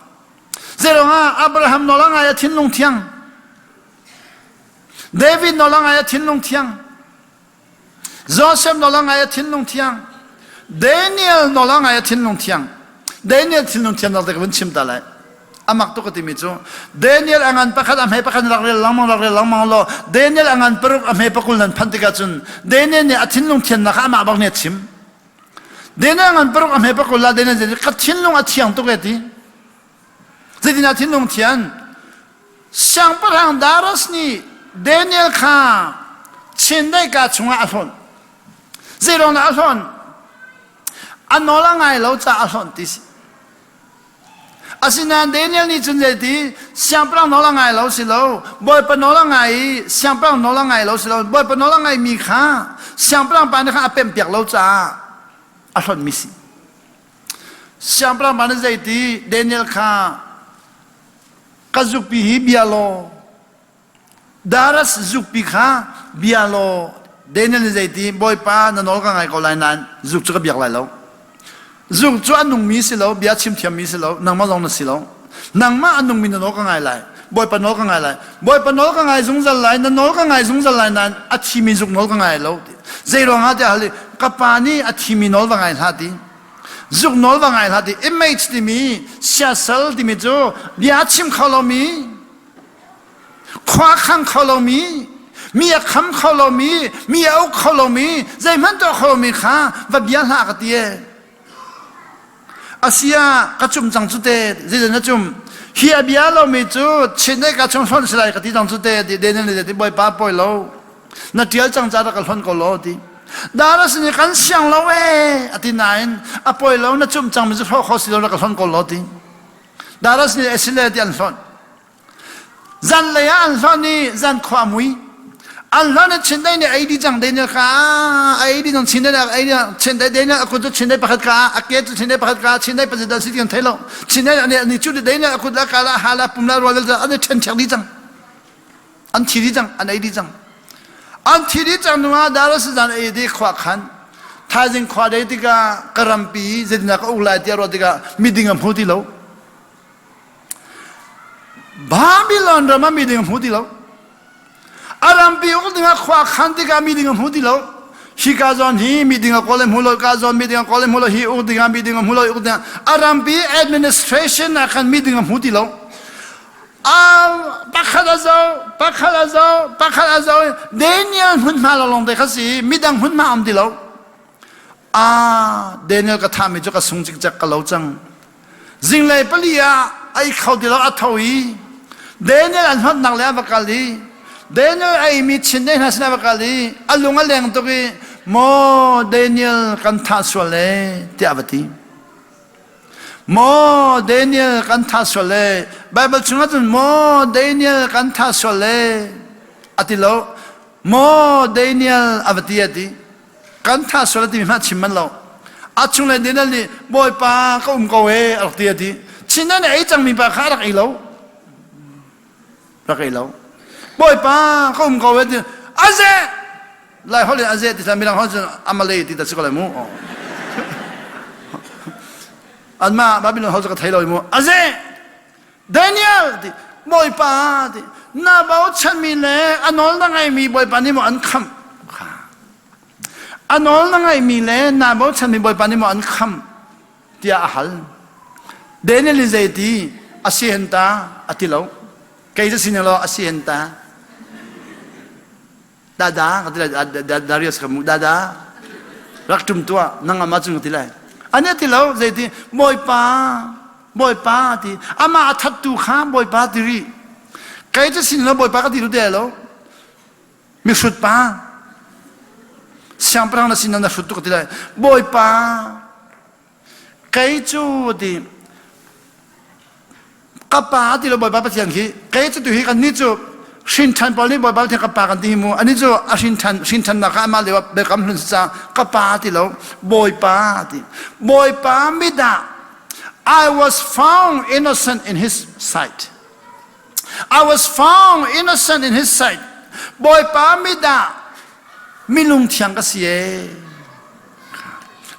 A: Zeiruangah Abraham nawl a ngai a thinlung thiang. David nawl a ngai a thinlung thiang. Joseph nawl a ngai a thinlung thiang. Daniel nawl a ngai a thinlung thiang. Daniel thinlung thiang nak te ka vun chim ta lai. Amak tuk ka timi cu Daniel a ngan pakhat a hme pakhat rak rel lengmang rak rel lengmang law Daniel a ngan paruk a hme pakul nan phanh tikah cun Daniel nih a thinlung thiannak kha amah bak nih a chim. Daniel a ngan paruk a hme pakul la Daniel nih ka thinlung a thiang tuk e ti. Zeitinah thinlung thian? Siangpahrang Darius nih Daniel kha chindeih ka chungah a hlonh. Zeiruang dah a hlonh? A nawl a ngai lo caah a hlonh ti si. Asinain Daniel nih cun zeiti siangpahrang nawl a ngai lo si lo, Bawipa nawl a ngai i siangpahrang nawl a ngai lo si lo, Bawipa nawl a ngaimi kha siangpahrang pa nih khan a pemhpiak lo caah a hlonhmi si. Siangpahrang pa nih zeiti Daniel kha ka zukpi hi bia law Darius zukpi kha bia law Daniel nih zeiti Bawipa na nawl ka ngai ko lai nain zuk cu ka biak lai lo. Zuk cu a nungmi si lo, bia chim thiammi si lo, nangmah zong na si lo. Nangmah a nungmi na nawl ka ngai lai. Bawipa nawl ka ngai lai. Bawipa nawl ka ngai zungzal lai, na nawl ka ngai zungzal lai nain a thimi zuk nawl ka ngai lo. Zei ruangah tiah hal i ka pa nih a thimi nawl va ngai hlah ti. Zuk nawl va ngai hlah ti. Image timi siasal timi cu bia chim kho lomi, khua khang kho lomi, mi a kham kho lomi, mi a uk kho lomi, zeihmanh tuah kho lomi kha va bia hlah ka ti e. Asia ka cum cang cu te zeidan na cum hi a bia lomi cu chin ka chung hlonh si lai ka ti cang cu te ti Daniel nih ti bawipa pawi lo na tial cang ca ka hlonh ko law ti Dara sin kan siang lo e ati nain a pawi lo na cum cang mi cu hloh kho si lo na ka hlonh ko law ti Dara sin asile ti an hlonh Zanlei ah an hlonh i zan khua a mui. An hlonh i chindeih nih ei dih cang Daniel kha a ei dih cang chindeih nih ei dih chindeih Daniel a kut cu chindeih pakhat ka a ke cu chindeih pakhat ka chindeih pazit dah si ti kan thei lo. Chindeih nih ni cu Daniel a kut la ka la ha la pum la rual an i ṭhen ṭhek dih cang. An thi dih cang an ei dih cang. An thi dih cang hnu ah Darius zan ei dih khua khan thaizing khua dei tikah ka rampi zeitindah ka uk lai tiah ruah tikah miding a hmu ti lo. Babylon ram ah mi ding a hmu ti lo. A rampi uk dingah khua khan tikah mi ding a hmu ti lo. Hi ka zawn hi mi ding a kawl hmu lo, ka zawn mi ding a kawl hmu lo, hi uk dingah mi ding a hmu lo, uk dingah a rampi administration ah khan mi ding a hmu ti lo. Pakhat a zo, pakhat a zo, pakhat a zo. Daniel hmunhma lawng te kha si, midang hmunhma um ti lo. Ah, Daniel ka thahmi cu ka sung cikcek ka lo cang. Zinglei pali ah ai kho ti lo a tho i Daniel an hmannak le a va kal i Daniel a eimi chin dei hna sinah a va kal i a lung a leng tuk i maw Daniel kan thah sual e tiah a va ti. Maw Daniel kan thah sual e Bible chungah cun maw Daniel kan thah sual e a ti lo maw Daniel a va ti a ti. Kan thah sual a timi hmanh chim manh lo. A chunglei Daniel nih Bawipa ka um ko e a rak ti a ti. Chin nih ei cangmi pa kha a rak ei lo. Rak ei lo. Bawipa ka um ko e ti. Aze! Lai holh in aze ti hlah midang holh cun amalei ti ta si ko lai mu. Anmah Babylon holh cu ka thei lo mu. Aze! Daniel ti Bawipa ti na bochanmi le a nawl na ngaimi Bawipa nih maw an khamh kha a nawl na ngaimi le na bochanmi Bawipa nih maw an khamh tiah a hal Daniel nih zei ti a si hen ta a ti lo kei cu sining lo a si hen ta Dada ka ti lai Darius ka mu dada rak ṭum tuah nang ama cun ka ti lai ani ti lo zeiti bawipa bawipa ti amah a thattu kha bawipa ti rih kei cu sin lo bawipa ka ti lu te lo mihrut pa siangpahrang na sin na hrut tu ka ti lai bawipa Kei cu ti ka pa ti lo Bawipa Pathian khi kei cu tu hi kan nih cu hrin ṭhan pawl nih Bawipa Pathian ka pa kan ti hi mu ani cu a hrin ṭhan hrin ṭhannak kha amah lio biakam hlun si caah ka pa ti lo Bawipa ti Bawipa midah I was found innocent in his sight I was found innocent in his sight Bawipa midah minung thiang ka si ee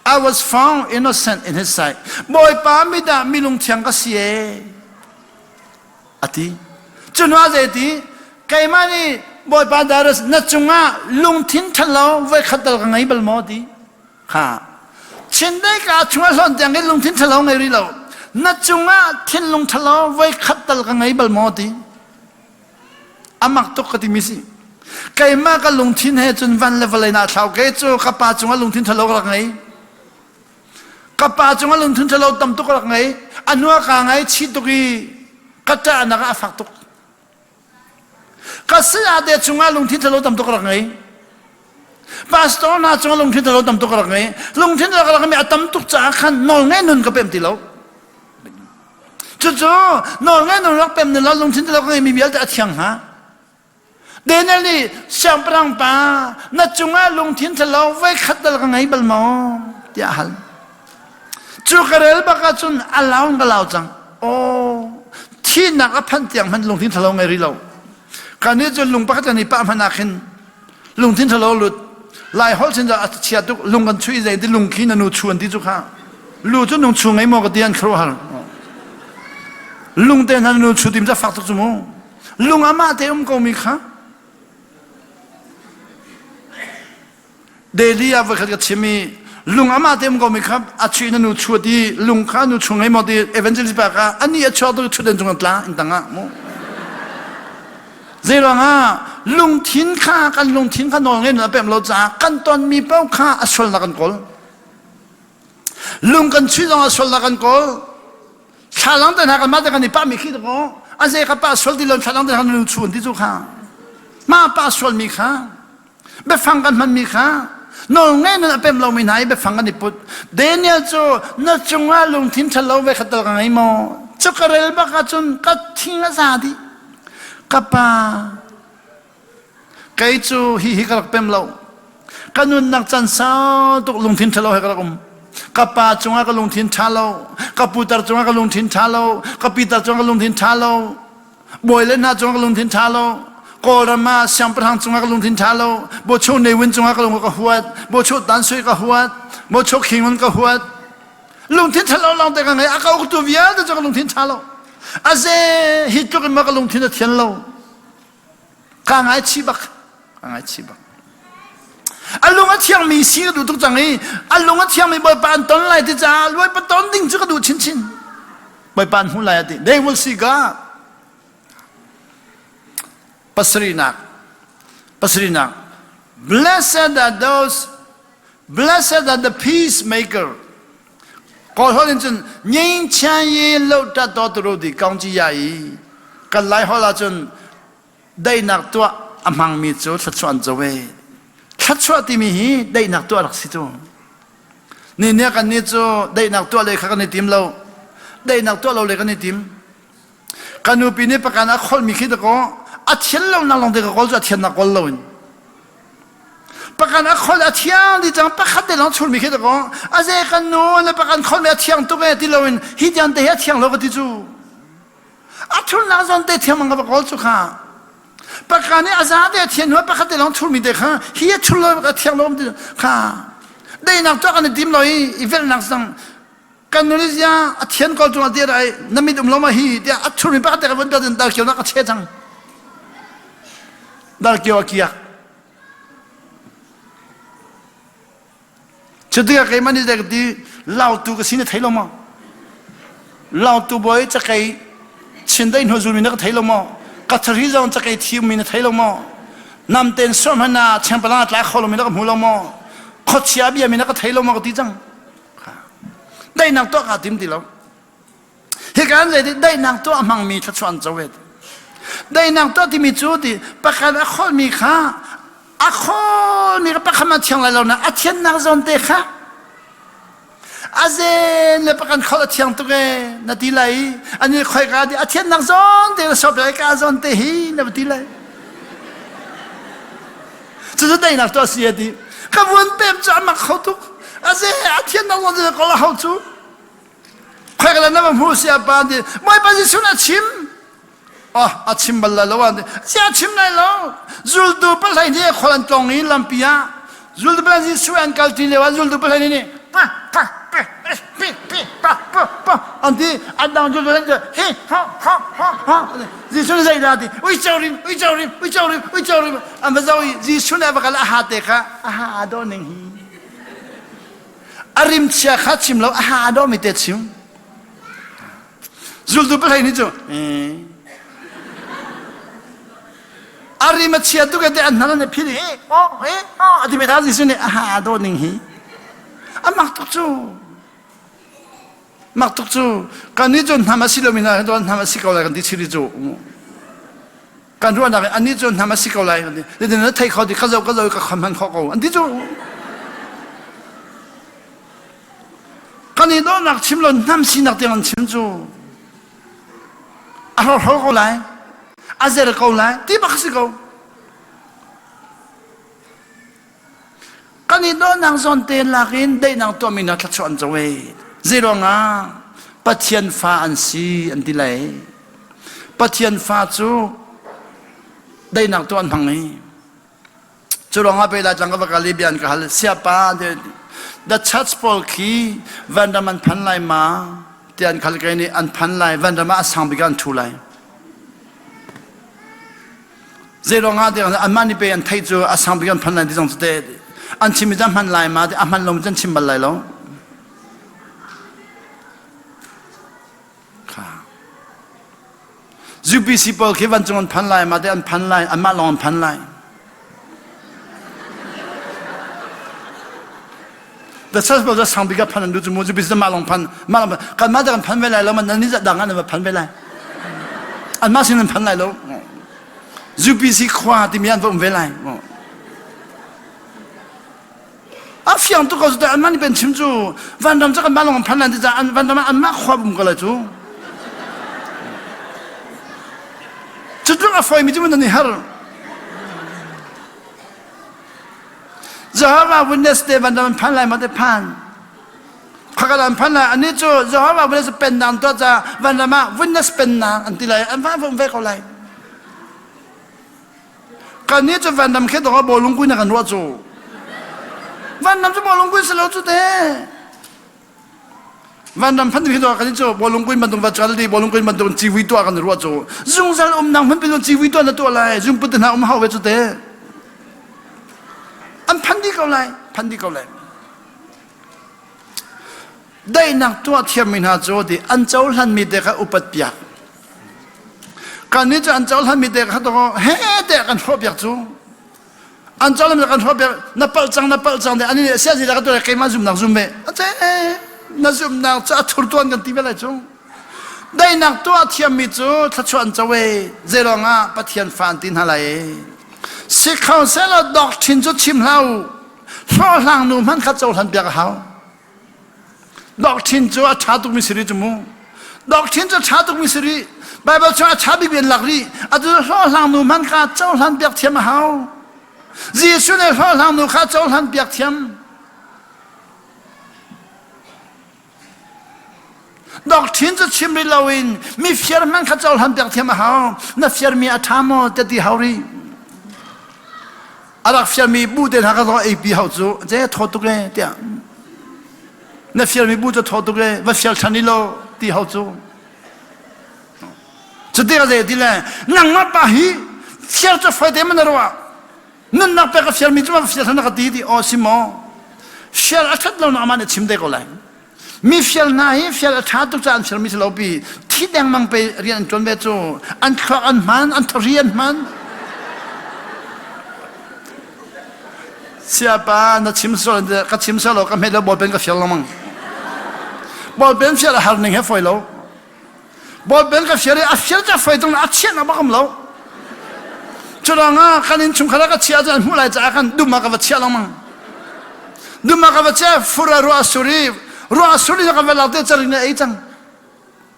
A: I was found innocent in his sight. Bawipa mit ah milung thiang ka si ee. A ti. Cunua zei ti? Keimah nih Bawipa Darius na cungah lungthin ṭhalo voikhat tal ka ngei bal maw ti? Kha. Chindeih ka chungah hlawn tiang in lungthin ṭhalo ngei rih lo. Na cungah thinlung ṭhalo voikhat tal ka ngei bal maw ti? Amak tuk ka timi si. Keimah ka lungthin he cun van le vawlei na thlau ke cu ka pa cungah lungthin ṭhalo ka rak ngei. Ka pa cungah lungthin ṭhalo tam tuk ka rak ngei. A hnu ka ngai chih tuk i ka ṭahnak ah a fak tuk. Ka saya te cungah lungthin ṭhalo tam tuk ka rak ngei. Pastor hna cungah lungthin ṭhalo tam tuk ka rak ngei. Lungthin ṭhalo ka rak ngei a tam tuk caah khan nawl ngei nun ka pem ti lo. Cucu nawlngaih nun rak pem lo lungthin lo ka ngeimi vialte a thiang hnga. Daniel nih siangpahrang pa na cungah lungthin ṭhalo voikhat dal ka ngei bal maw tiah a hal. Cu ka rel bak ahcun a lau in ka lau cang. Aw thihnak a phanh tiang hmanh lungthin ṭhalo ngei rih lo. Kan nih cun lung pakhat kan i pah hmanh ah khin lungthin ṭhalo lut lai holh sin a chia tuk lung kan chuih zei ti lung khi na nu chu an ti cu kha lu cu nung chu ngei maw ka ti an khuaruahhar lung te hna nu chu tim ca fak tuk cu mu lung amah te um ko mi kha Delhi ah voikhat ka chim i lung amah te um ko mi kha a chuih na nu chuat i lung kha nu chung ngei maw ti evangelist pa kha ani a chuak tuk thutden cung an tla in tang ah mu Zeiruangah lungthin kha kan lungthin kha nawl ngei na pem lo caah kan tonmi paoh kha a sualnak kan kawl. Lung kan chuih zong a sualnak kan kawl. Thlalang te hna kan mah te kan i pahmi khi ko a zei ka pah sual ti lo thlalang te hna kan lung chun ti cu kha ma pah sualmi kha biafang kan hmanmi kha nawl ngei nan a pem lomi hna i biafang kan i put Daniel cu na cungah lungthin ṭhalo ve khat tal ka ngei maw cu ka rel bak ahcun ka thing a za dih ka pa kei cu hi hi ka rak pem lo ka nunnak can sau tuk lungthin ṭhalo he ka rak um ka pa cungah ka lungthin ṭha lo ka putar cungah ka lungthin ṭha lo ka pitar cungah ka lungthin ṭha lo Bawi le hna cungah ka lungthin ṭha lo. Kawlram ah siangpahrang cungah ka lungthin ṭha lo. Bocho Ne Win cungah ka lung ka huat. Bocho Tan Sui ka huat. Bocho King Un ka huat. Lungthin ṭha lo lawng te ka ngei. A ka uktu vialte cu ka lungthin ṭha lo. A ze hi tluk in ma ka lungthin a thian lo. Ka ngaichih bak. Ka ngaichih bak. A lung a thiangmi si ka duh tuk cang i a lung a thiangmi Bawipa an ton lai ti caah Bawipa ton ding cu ka duh chinchin. Bawipa an hmu lai a ti. They will see God. Pasarihnak. Pasarihnak. Blessed are those blessed are the peacemaker. Kawl holh in cun ngeinchian yi lo ta to turu di kong ci ya i kan lai holh ahcun daihnak tuah a hmangmi cu thluachuah an co ve. Thluachuah timi hi daihnak tuah rak si cu. Ni nih kan nih cu daihnak tuah le kha kan i tim lo. Daihnak tuah lo le kan i tim. Ka nupi nih pakan a kholmi khi dakaw a thian lo nak lawng te ka kawl cu a thiannak kawl lo in. Pakan a khol a thiang di cang pakhat te lawng chulmi khi dakaw a ze kan nu le pakan kholmi a thiang tuk e ti lo in hi tiang te hi a thiang lo ka ti cu. A thulnak zawn te thiang mang ka va kawl cu kha. Pakhat nih a za te a thian hnu pakhat te lawng chulmi te kha hi a chul lo a thiang lo ti kha daihnak tuah kan i tim lo i i velhnak sang kan Indonesia a thian ko cungah tiah ai na mit um lo ma hi tiah a chulmi pakhat te ka vun tuah dal kio na ka che cang dal kio a kiak Cutikah keimah nih zei ka ti lautu ka si na thei lo maw? Lautu bawi cakei chindeih hnu zulmi na ka thei lo maw? Ka thari zong cakei thiummi na thei lo maw? Namten suah hmanh ah chengpalang a tla kho lomi na ka hmu lo maw? Khuachia biami na ka thei lo maw ka ti cang. Daihnak tuah kaa tim ti lo. Hika an zei daihnak tuah hmangmi thluachuah an co ve. Daihnak tuah timi cu ti pakhat a kholmi kha a kholmi kha pakhat man thiang lai lo na a thiannak zawn te kha a zen le pakan khol a thiang tuk e na ti lai ani khoi ka di a thiannak zawn te na sop lai ka zawn te hi na ti lai cucu daihnak tuah si ti ka vun pem cu a mak kho tuk a ze a thiannak zawn te kol a hau cu Khoikala na va hmu sia pa ti Bawipa Jesuh nih a chim oh a chim bal lai lo an ti sia chim lai lo zultu pahlei nih khol an tlong i lampi ah zultu pahlei Jesuh an kal ti lio ah zultu pahlei nih pa pa pi pi pi pa pa pa an ti an dang zultu pahlei hi ha ha ha ha Jesuh nih zeidah ti ui co rim ui co rim ui co rim ui co rim an va zoh i Jesuh nih a va kal a ha te kha a ha a dawh ning hi A rim chia kha chim lo, a ha a dawhmi te chim. Zultu pahlei nih cu a rim a chia tuk te an hnar an i phil i oh eh oh a ti ve Jesuh nih a ha a dawh ning hi a mak tuk cu mak tuk cu kan nih cu hnam a si lomi hna hnam a si ko lai kan ti chiri cu kan ruahnak in annih cu hnam a si ko lai an ti zeitin na thei kho ti ka zoh ka zoh ka kham hman khawh ko an ti cu kan i dawhnak chim lo hnam sinak tiang an chim cu a hrohro ko lai a zer ko lai ti bak si ko Kan i dawhnak zawn te lak in daihnak tuahmi hna thluachuah an co e. Zeiruangah Pathian fa an si an ti lai. Pathian fa cu daihnak tuah an hmang i cu ruangah pei Laitlang ka va kal i bia an ka hal siapa the church pawl khi vanram an phan lai ma ti an khal kai nih an phan lai vanram ah a sang bik ah an ṭhu lai Zeiruang ah tiah anmah nih pei an theih cu a sang bik an phan lai ti zong cu teh an chim i hman lai ma a hman lo cun chim bal lai lo. Kha. UPC pawl khi vancung an phan lai ma te an phan lai anmah lawng an phan lai. The church pawl cu sang bik ah phan an duh cu mu UPC mah lawng phan mah lawng kan mah kan phan ve lai lo man nan nih dang an va phan ve lai. Anmah sin an phan lai lo. UPC khua timi an va um ve lai. A fiang tuk ko cu anmah nih pen chim cu vanram cu kanmah lawng an phan lai ti caah vanram ah anmah khua um ko lai cu. Cu tluk a fawimi cu nan i har. Jehovah Witness te vanram an phan lai ma te phan. Khakal an phan lai ani cu Jehovah Witness pennak tuah ca vanram ah witness pennak an ti lai an va um ve ko lai. Kan nih cu vanram khe dong ah bawlung kui na kan ruah cu. Vanram cu bawlung kui si lo cu te. Vanram phan khi kan cu bawlung kui bantuk va chal di bawlung kui bantuk civi tuah kan ruah cu. Zungzal um nang hmun pin civi tuah na tuah lai zungput hna um hau ve cu te. An phan di ko lai phan di ko lai. Daihnak tuah thiammi hna cu ti an cohlanmi te kha upat piak. Kan nih cu an cohlan mi te kha to he te kan hrawh piak cu. An cohlan mi kan hrawh piak na palh cang na palh cang de ani nih sia zi ka tu keimah zumnak zum ve. Ache na zumnak cu a thur tuan kan ti ve lai cu. Daihnak tuah thiammi cu thluachuah an co e zeilawng ah Pathian fa an ti hna lai e. Si kho sehlaw dawk ṭhin cu chim hlah u. Hlawhhlang nu hmanh kha cohlan piak a hau. Dawk ṭhin cu a ṭha tukmi si rih cu mu. Dawk ṭhin cu a ṭha tukmi si rih. Baibal chung a ṭha bik in lak rih. Atu hlawhhlang nu hmanh kha cohlan piak thiam a hau. Jesuh nih hlawhhlang nu kha cohlan piak thiam. Doctrine cu chim rih loin mi fiar hmanh kha cohlan piak thiam a hau. Na fiarmi a ṭha maw te ti hau rih. A rak fiarmi bu te hna ka zong eipi hau cu je thaw tuk e tiah. Na fiarmi bu cu thaw tuk e va fiar ṭhan i lo ti hau cu. Cuti ka zei ti le nangmah pa hi fiar cu foi te man na ruah. Nunnak pek a fiarmi cu ma fiar ṭhan na ka ti ti aw si maw. Fiar a ṭhat lo na amah nih chim te ko lai. Mi fial hna hi fial a ṭha tuk caah an fialmi si lo pi thi dengmang pe rian an ṭuan ve cu an thluak an hman an thari an hman siapa na chim sual ka chim sual lo ka hmet lo ballpen ka fial lengmang ballpen fial a har ning he foi lo ballpen ka fial i a fial ca foi tung a chiah na bak um lo Curang ah kan inn chungkhar ah ka chiah cu an hmuh lai caah khan dum ah ka va chiah lengmang. Dum ah ka va chiah fur ah ruah a sur i ruah a sur i ka va lak te caring nih a ei cang.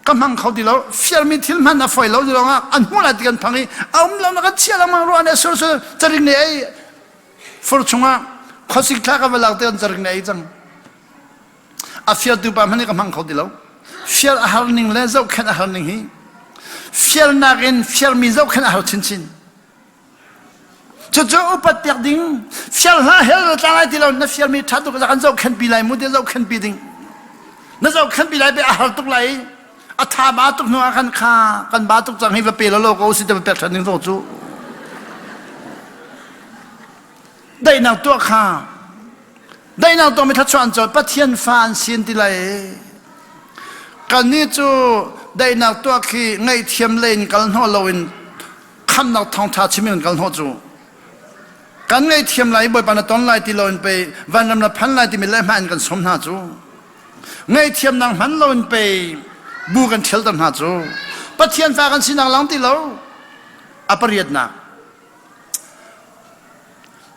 A: Ka hmang kho ti lo. Fiarmi thil hman a foi lo ti lawngah an hmuh lai ti kan phang i a um lo na kan chiah lengmang ruah nih a sur sur caring nih a ei. Fur chungah khuasik thla ka va lak te kan caring nih a ei cang. A fialtu pa hmanh nih ka hmang kho ti lo. Fial a har ning le zohkhenh a har ning hi fialnak in fialmi zohkhenh a har chinchin. Cucu upat piak ding fial hlah hel na tla lai ti lo na fialmi ṭha tuk kan zohkhenh pi lai mu ti zohkhenh pi ding. Na zohkhenh pi lai pe a har tuk lai a tha ba tuk hnu ah khan kha kan ba tuk cang hi va pe lo lo ko si te va pek ṭhan ding zong cu daihnak tuah kha Daihnak tuahmi thluachuah an cawl Pathian fa an si an ti lai. Kannih cu daihnak tuah khi ngaihthiam lei in kal hnawh loin khamnak thawngṭha chim in kal hnawh cu. Kan ngaihthiam lai i Bawipa na ton lai ti loin pei vanram na phan lai timi lehhmah in kan sawm hna cu. Ngaihthiamnak hman loin pei bu kan ṭhialter hna cu. Pathian fa kan sinak lang ti lo. A pariatnak.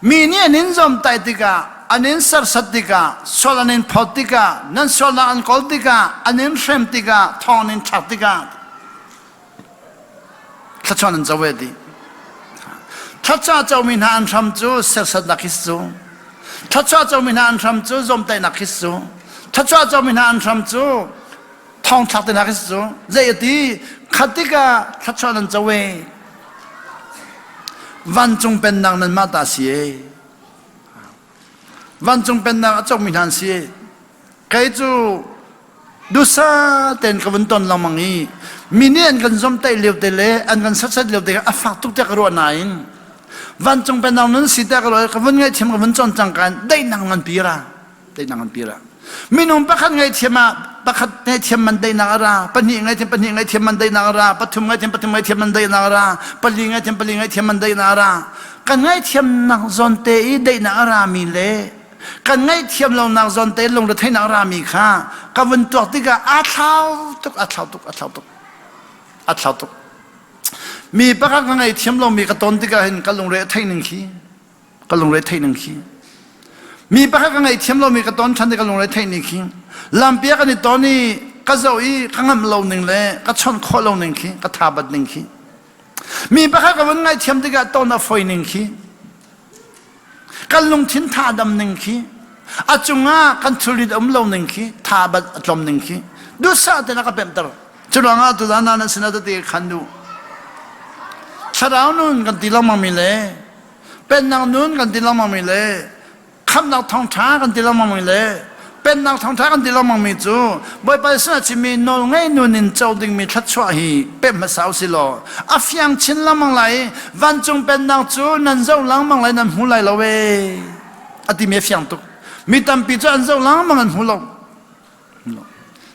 A: Mi nih an in zawmtaih tikah, an in serhsat tikah, sual an in phawt tikah, nan sualnak an kawl tikah, an in hrem tikah, thong an in thlak tikah, thluachuah nan co ve dih. Thluachuah comi hna an hram cu serhsatnak hi si cu. Thluachuah comi hna an hram cu zawmtaihnak hi si cu. Thluachuah comi hna an hram cu thongthlak te hna khi si cu. Zei a ti? Khat tikah thluachuah nan co ve. Vancung pennak nanmah ta si e. Vancung pennak a cokmi hna an si e. Kei cu dusa tein ka vun ton lengmang i mi nih an kan zomtaih lio te le an kan serhsat lio te a fak tuk tiah ka ruah nain vancung pennak nun si tiah ka ruah ka vun ngaihthiam ka vun cawn cang ka daihnak nganpi ra daihnak nganpi ra Minung pakhat ngaihthiam ah pakhat ngaihthiam man daihnak a ra, pahnih ngaihthiam pahnih ngaihthiam man daihnak a ra, pathum ngaihthiam pathum ngaihthiam man daihnak a ra, pali ngaihthiam pali ngaihthiam man daihnak a ra. Kan ngaihthiamnak zawnte i daihnak a rami le kan ngaihthiam lonak zawnte lungretheihnak a rami kha ka vun tuak tikah aa thlau tuk, aa thlau tuk, aa thlau tuk, aa thlau tuk. Mi pakhat ka ngaihthiam lomi ka ton tikah hin ka lungre a theih ning khi ka lungre theih ning khi mi pakhat ka ngaihthiam lomi ka ton ṭhan ti ka lungre theih ning khi lampi ah kan i ton i ka zoh i ka ngamh lo ning le ka chawnh khawh lo ning khi ka tha bat ning khi mi pakhat ka vun ngaihthiam tikah ton a foi ning khi kan lungthin tha dam ning khi a cungah kan thilrit um lo ning khi tha bat a tlom ning khi duhsah tein a ka pemhter cu ruangah tuzan nan sinah tete khan duh thlarau nun kan ti lengmang mi le Pennak nun kan ti lengmangmi le khamhnak thawngṭha kan ti lengmangmi le pennak thawngṭha kan ti lengmangmi cu Bawipa sinah chimmi nawlngei nun in co dingmi thluachuah hi pek hmasa usih law a fiang chin lengmang lai i vancung pennak cu nan zoh lengmang lai nan hmu lai lo ee a timi a fiang tuk. Mi tampi cu an zoh lengmang an hmu lo.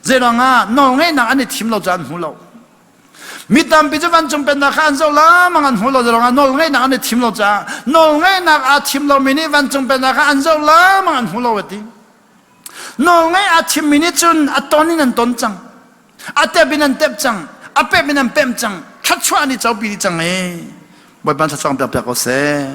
A: Zeiruangah nawlngeihnak an i thim lo caah an hmu lo. Mi tampi cu vancung pennak kha an zoh lamang an hmu lo ruangah nawlngeihnak an i thim lo caah nawlngeihnak aa thim lomi nih vancung pennak kha an zoh lamang an hmu lo a ti. Nawlngeih aa thimmi nih cun a ton in an ton cang. A tep in an tep cang. A pem in an pem cang. Thluachuah an i copi dih cang ee. Bawipa thluachuah pek piak ko seh.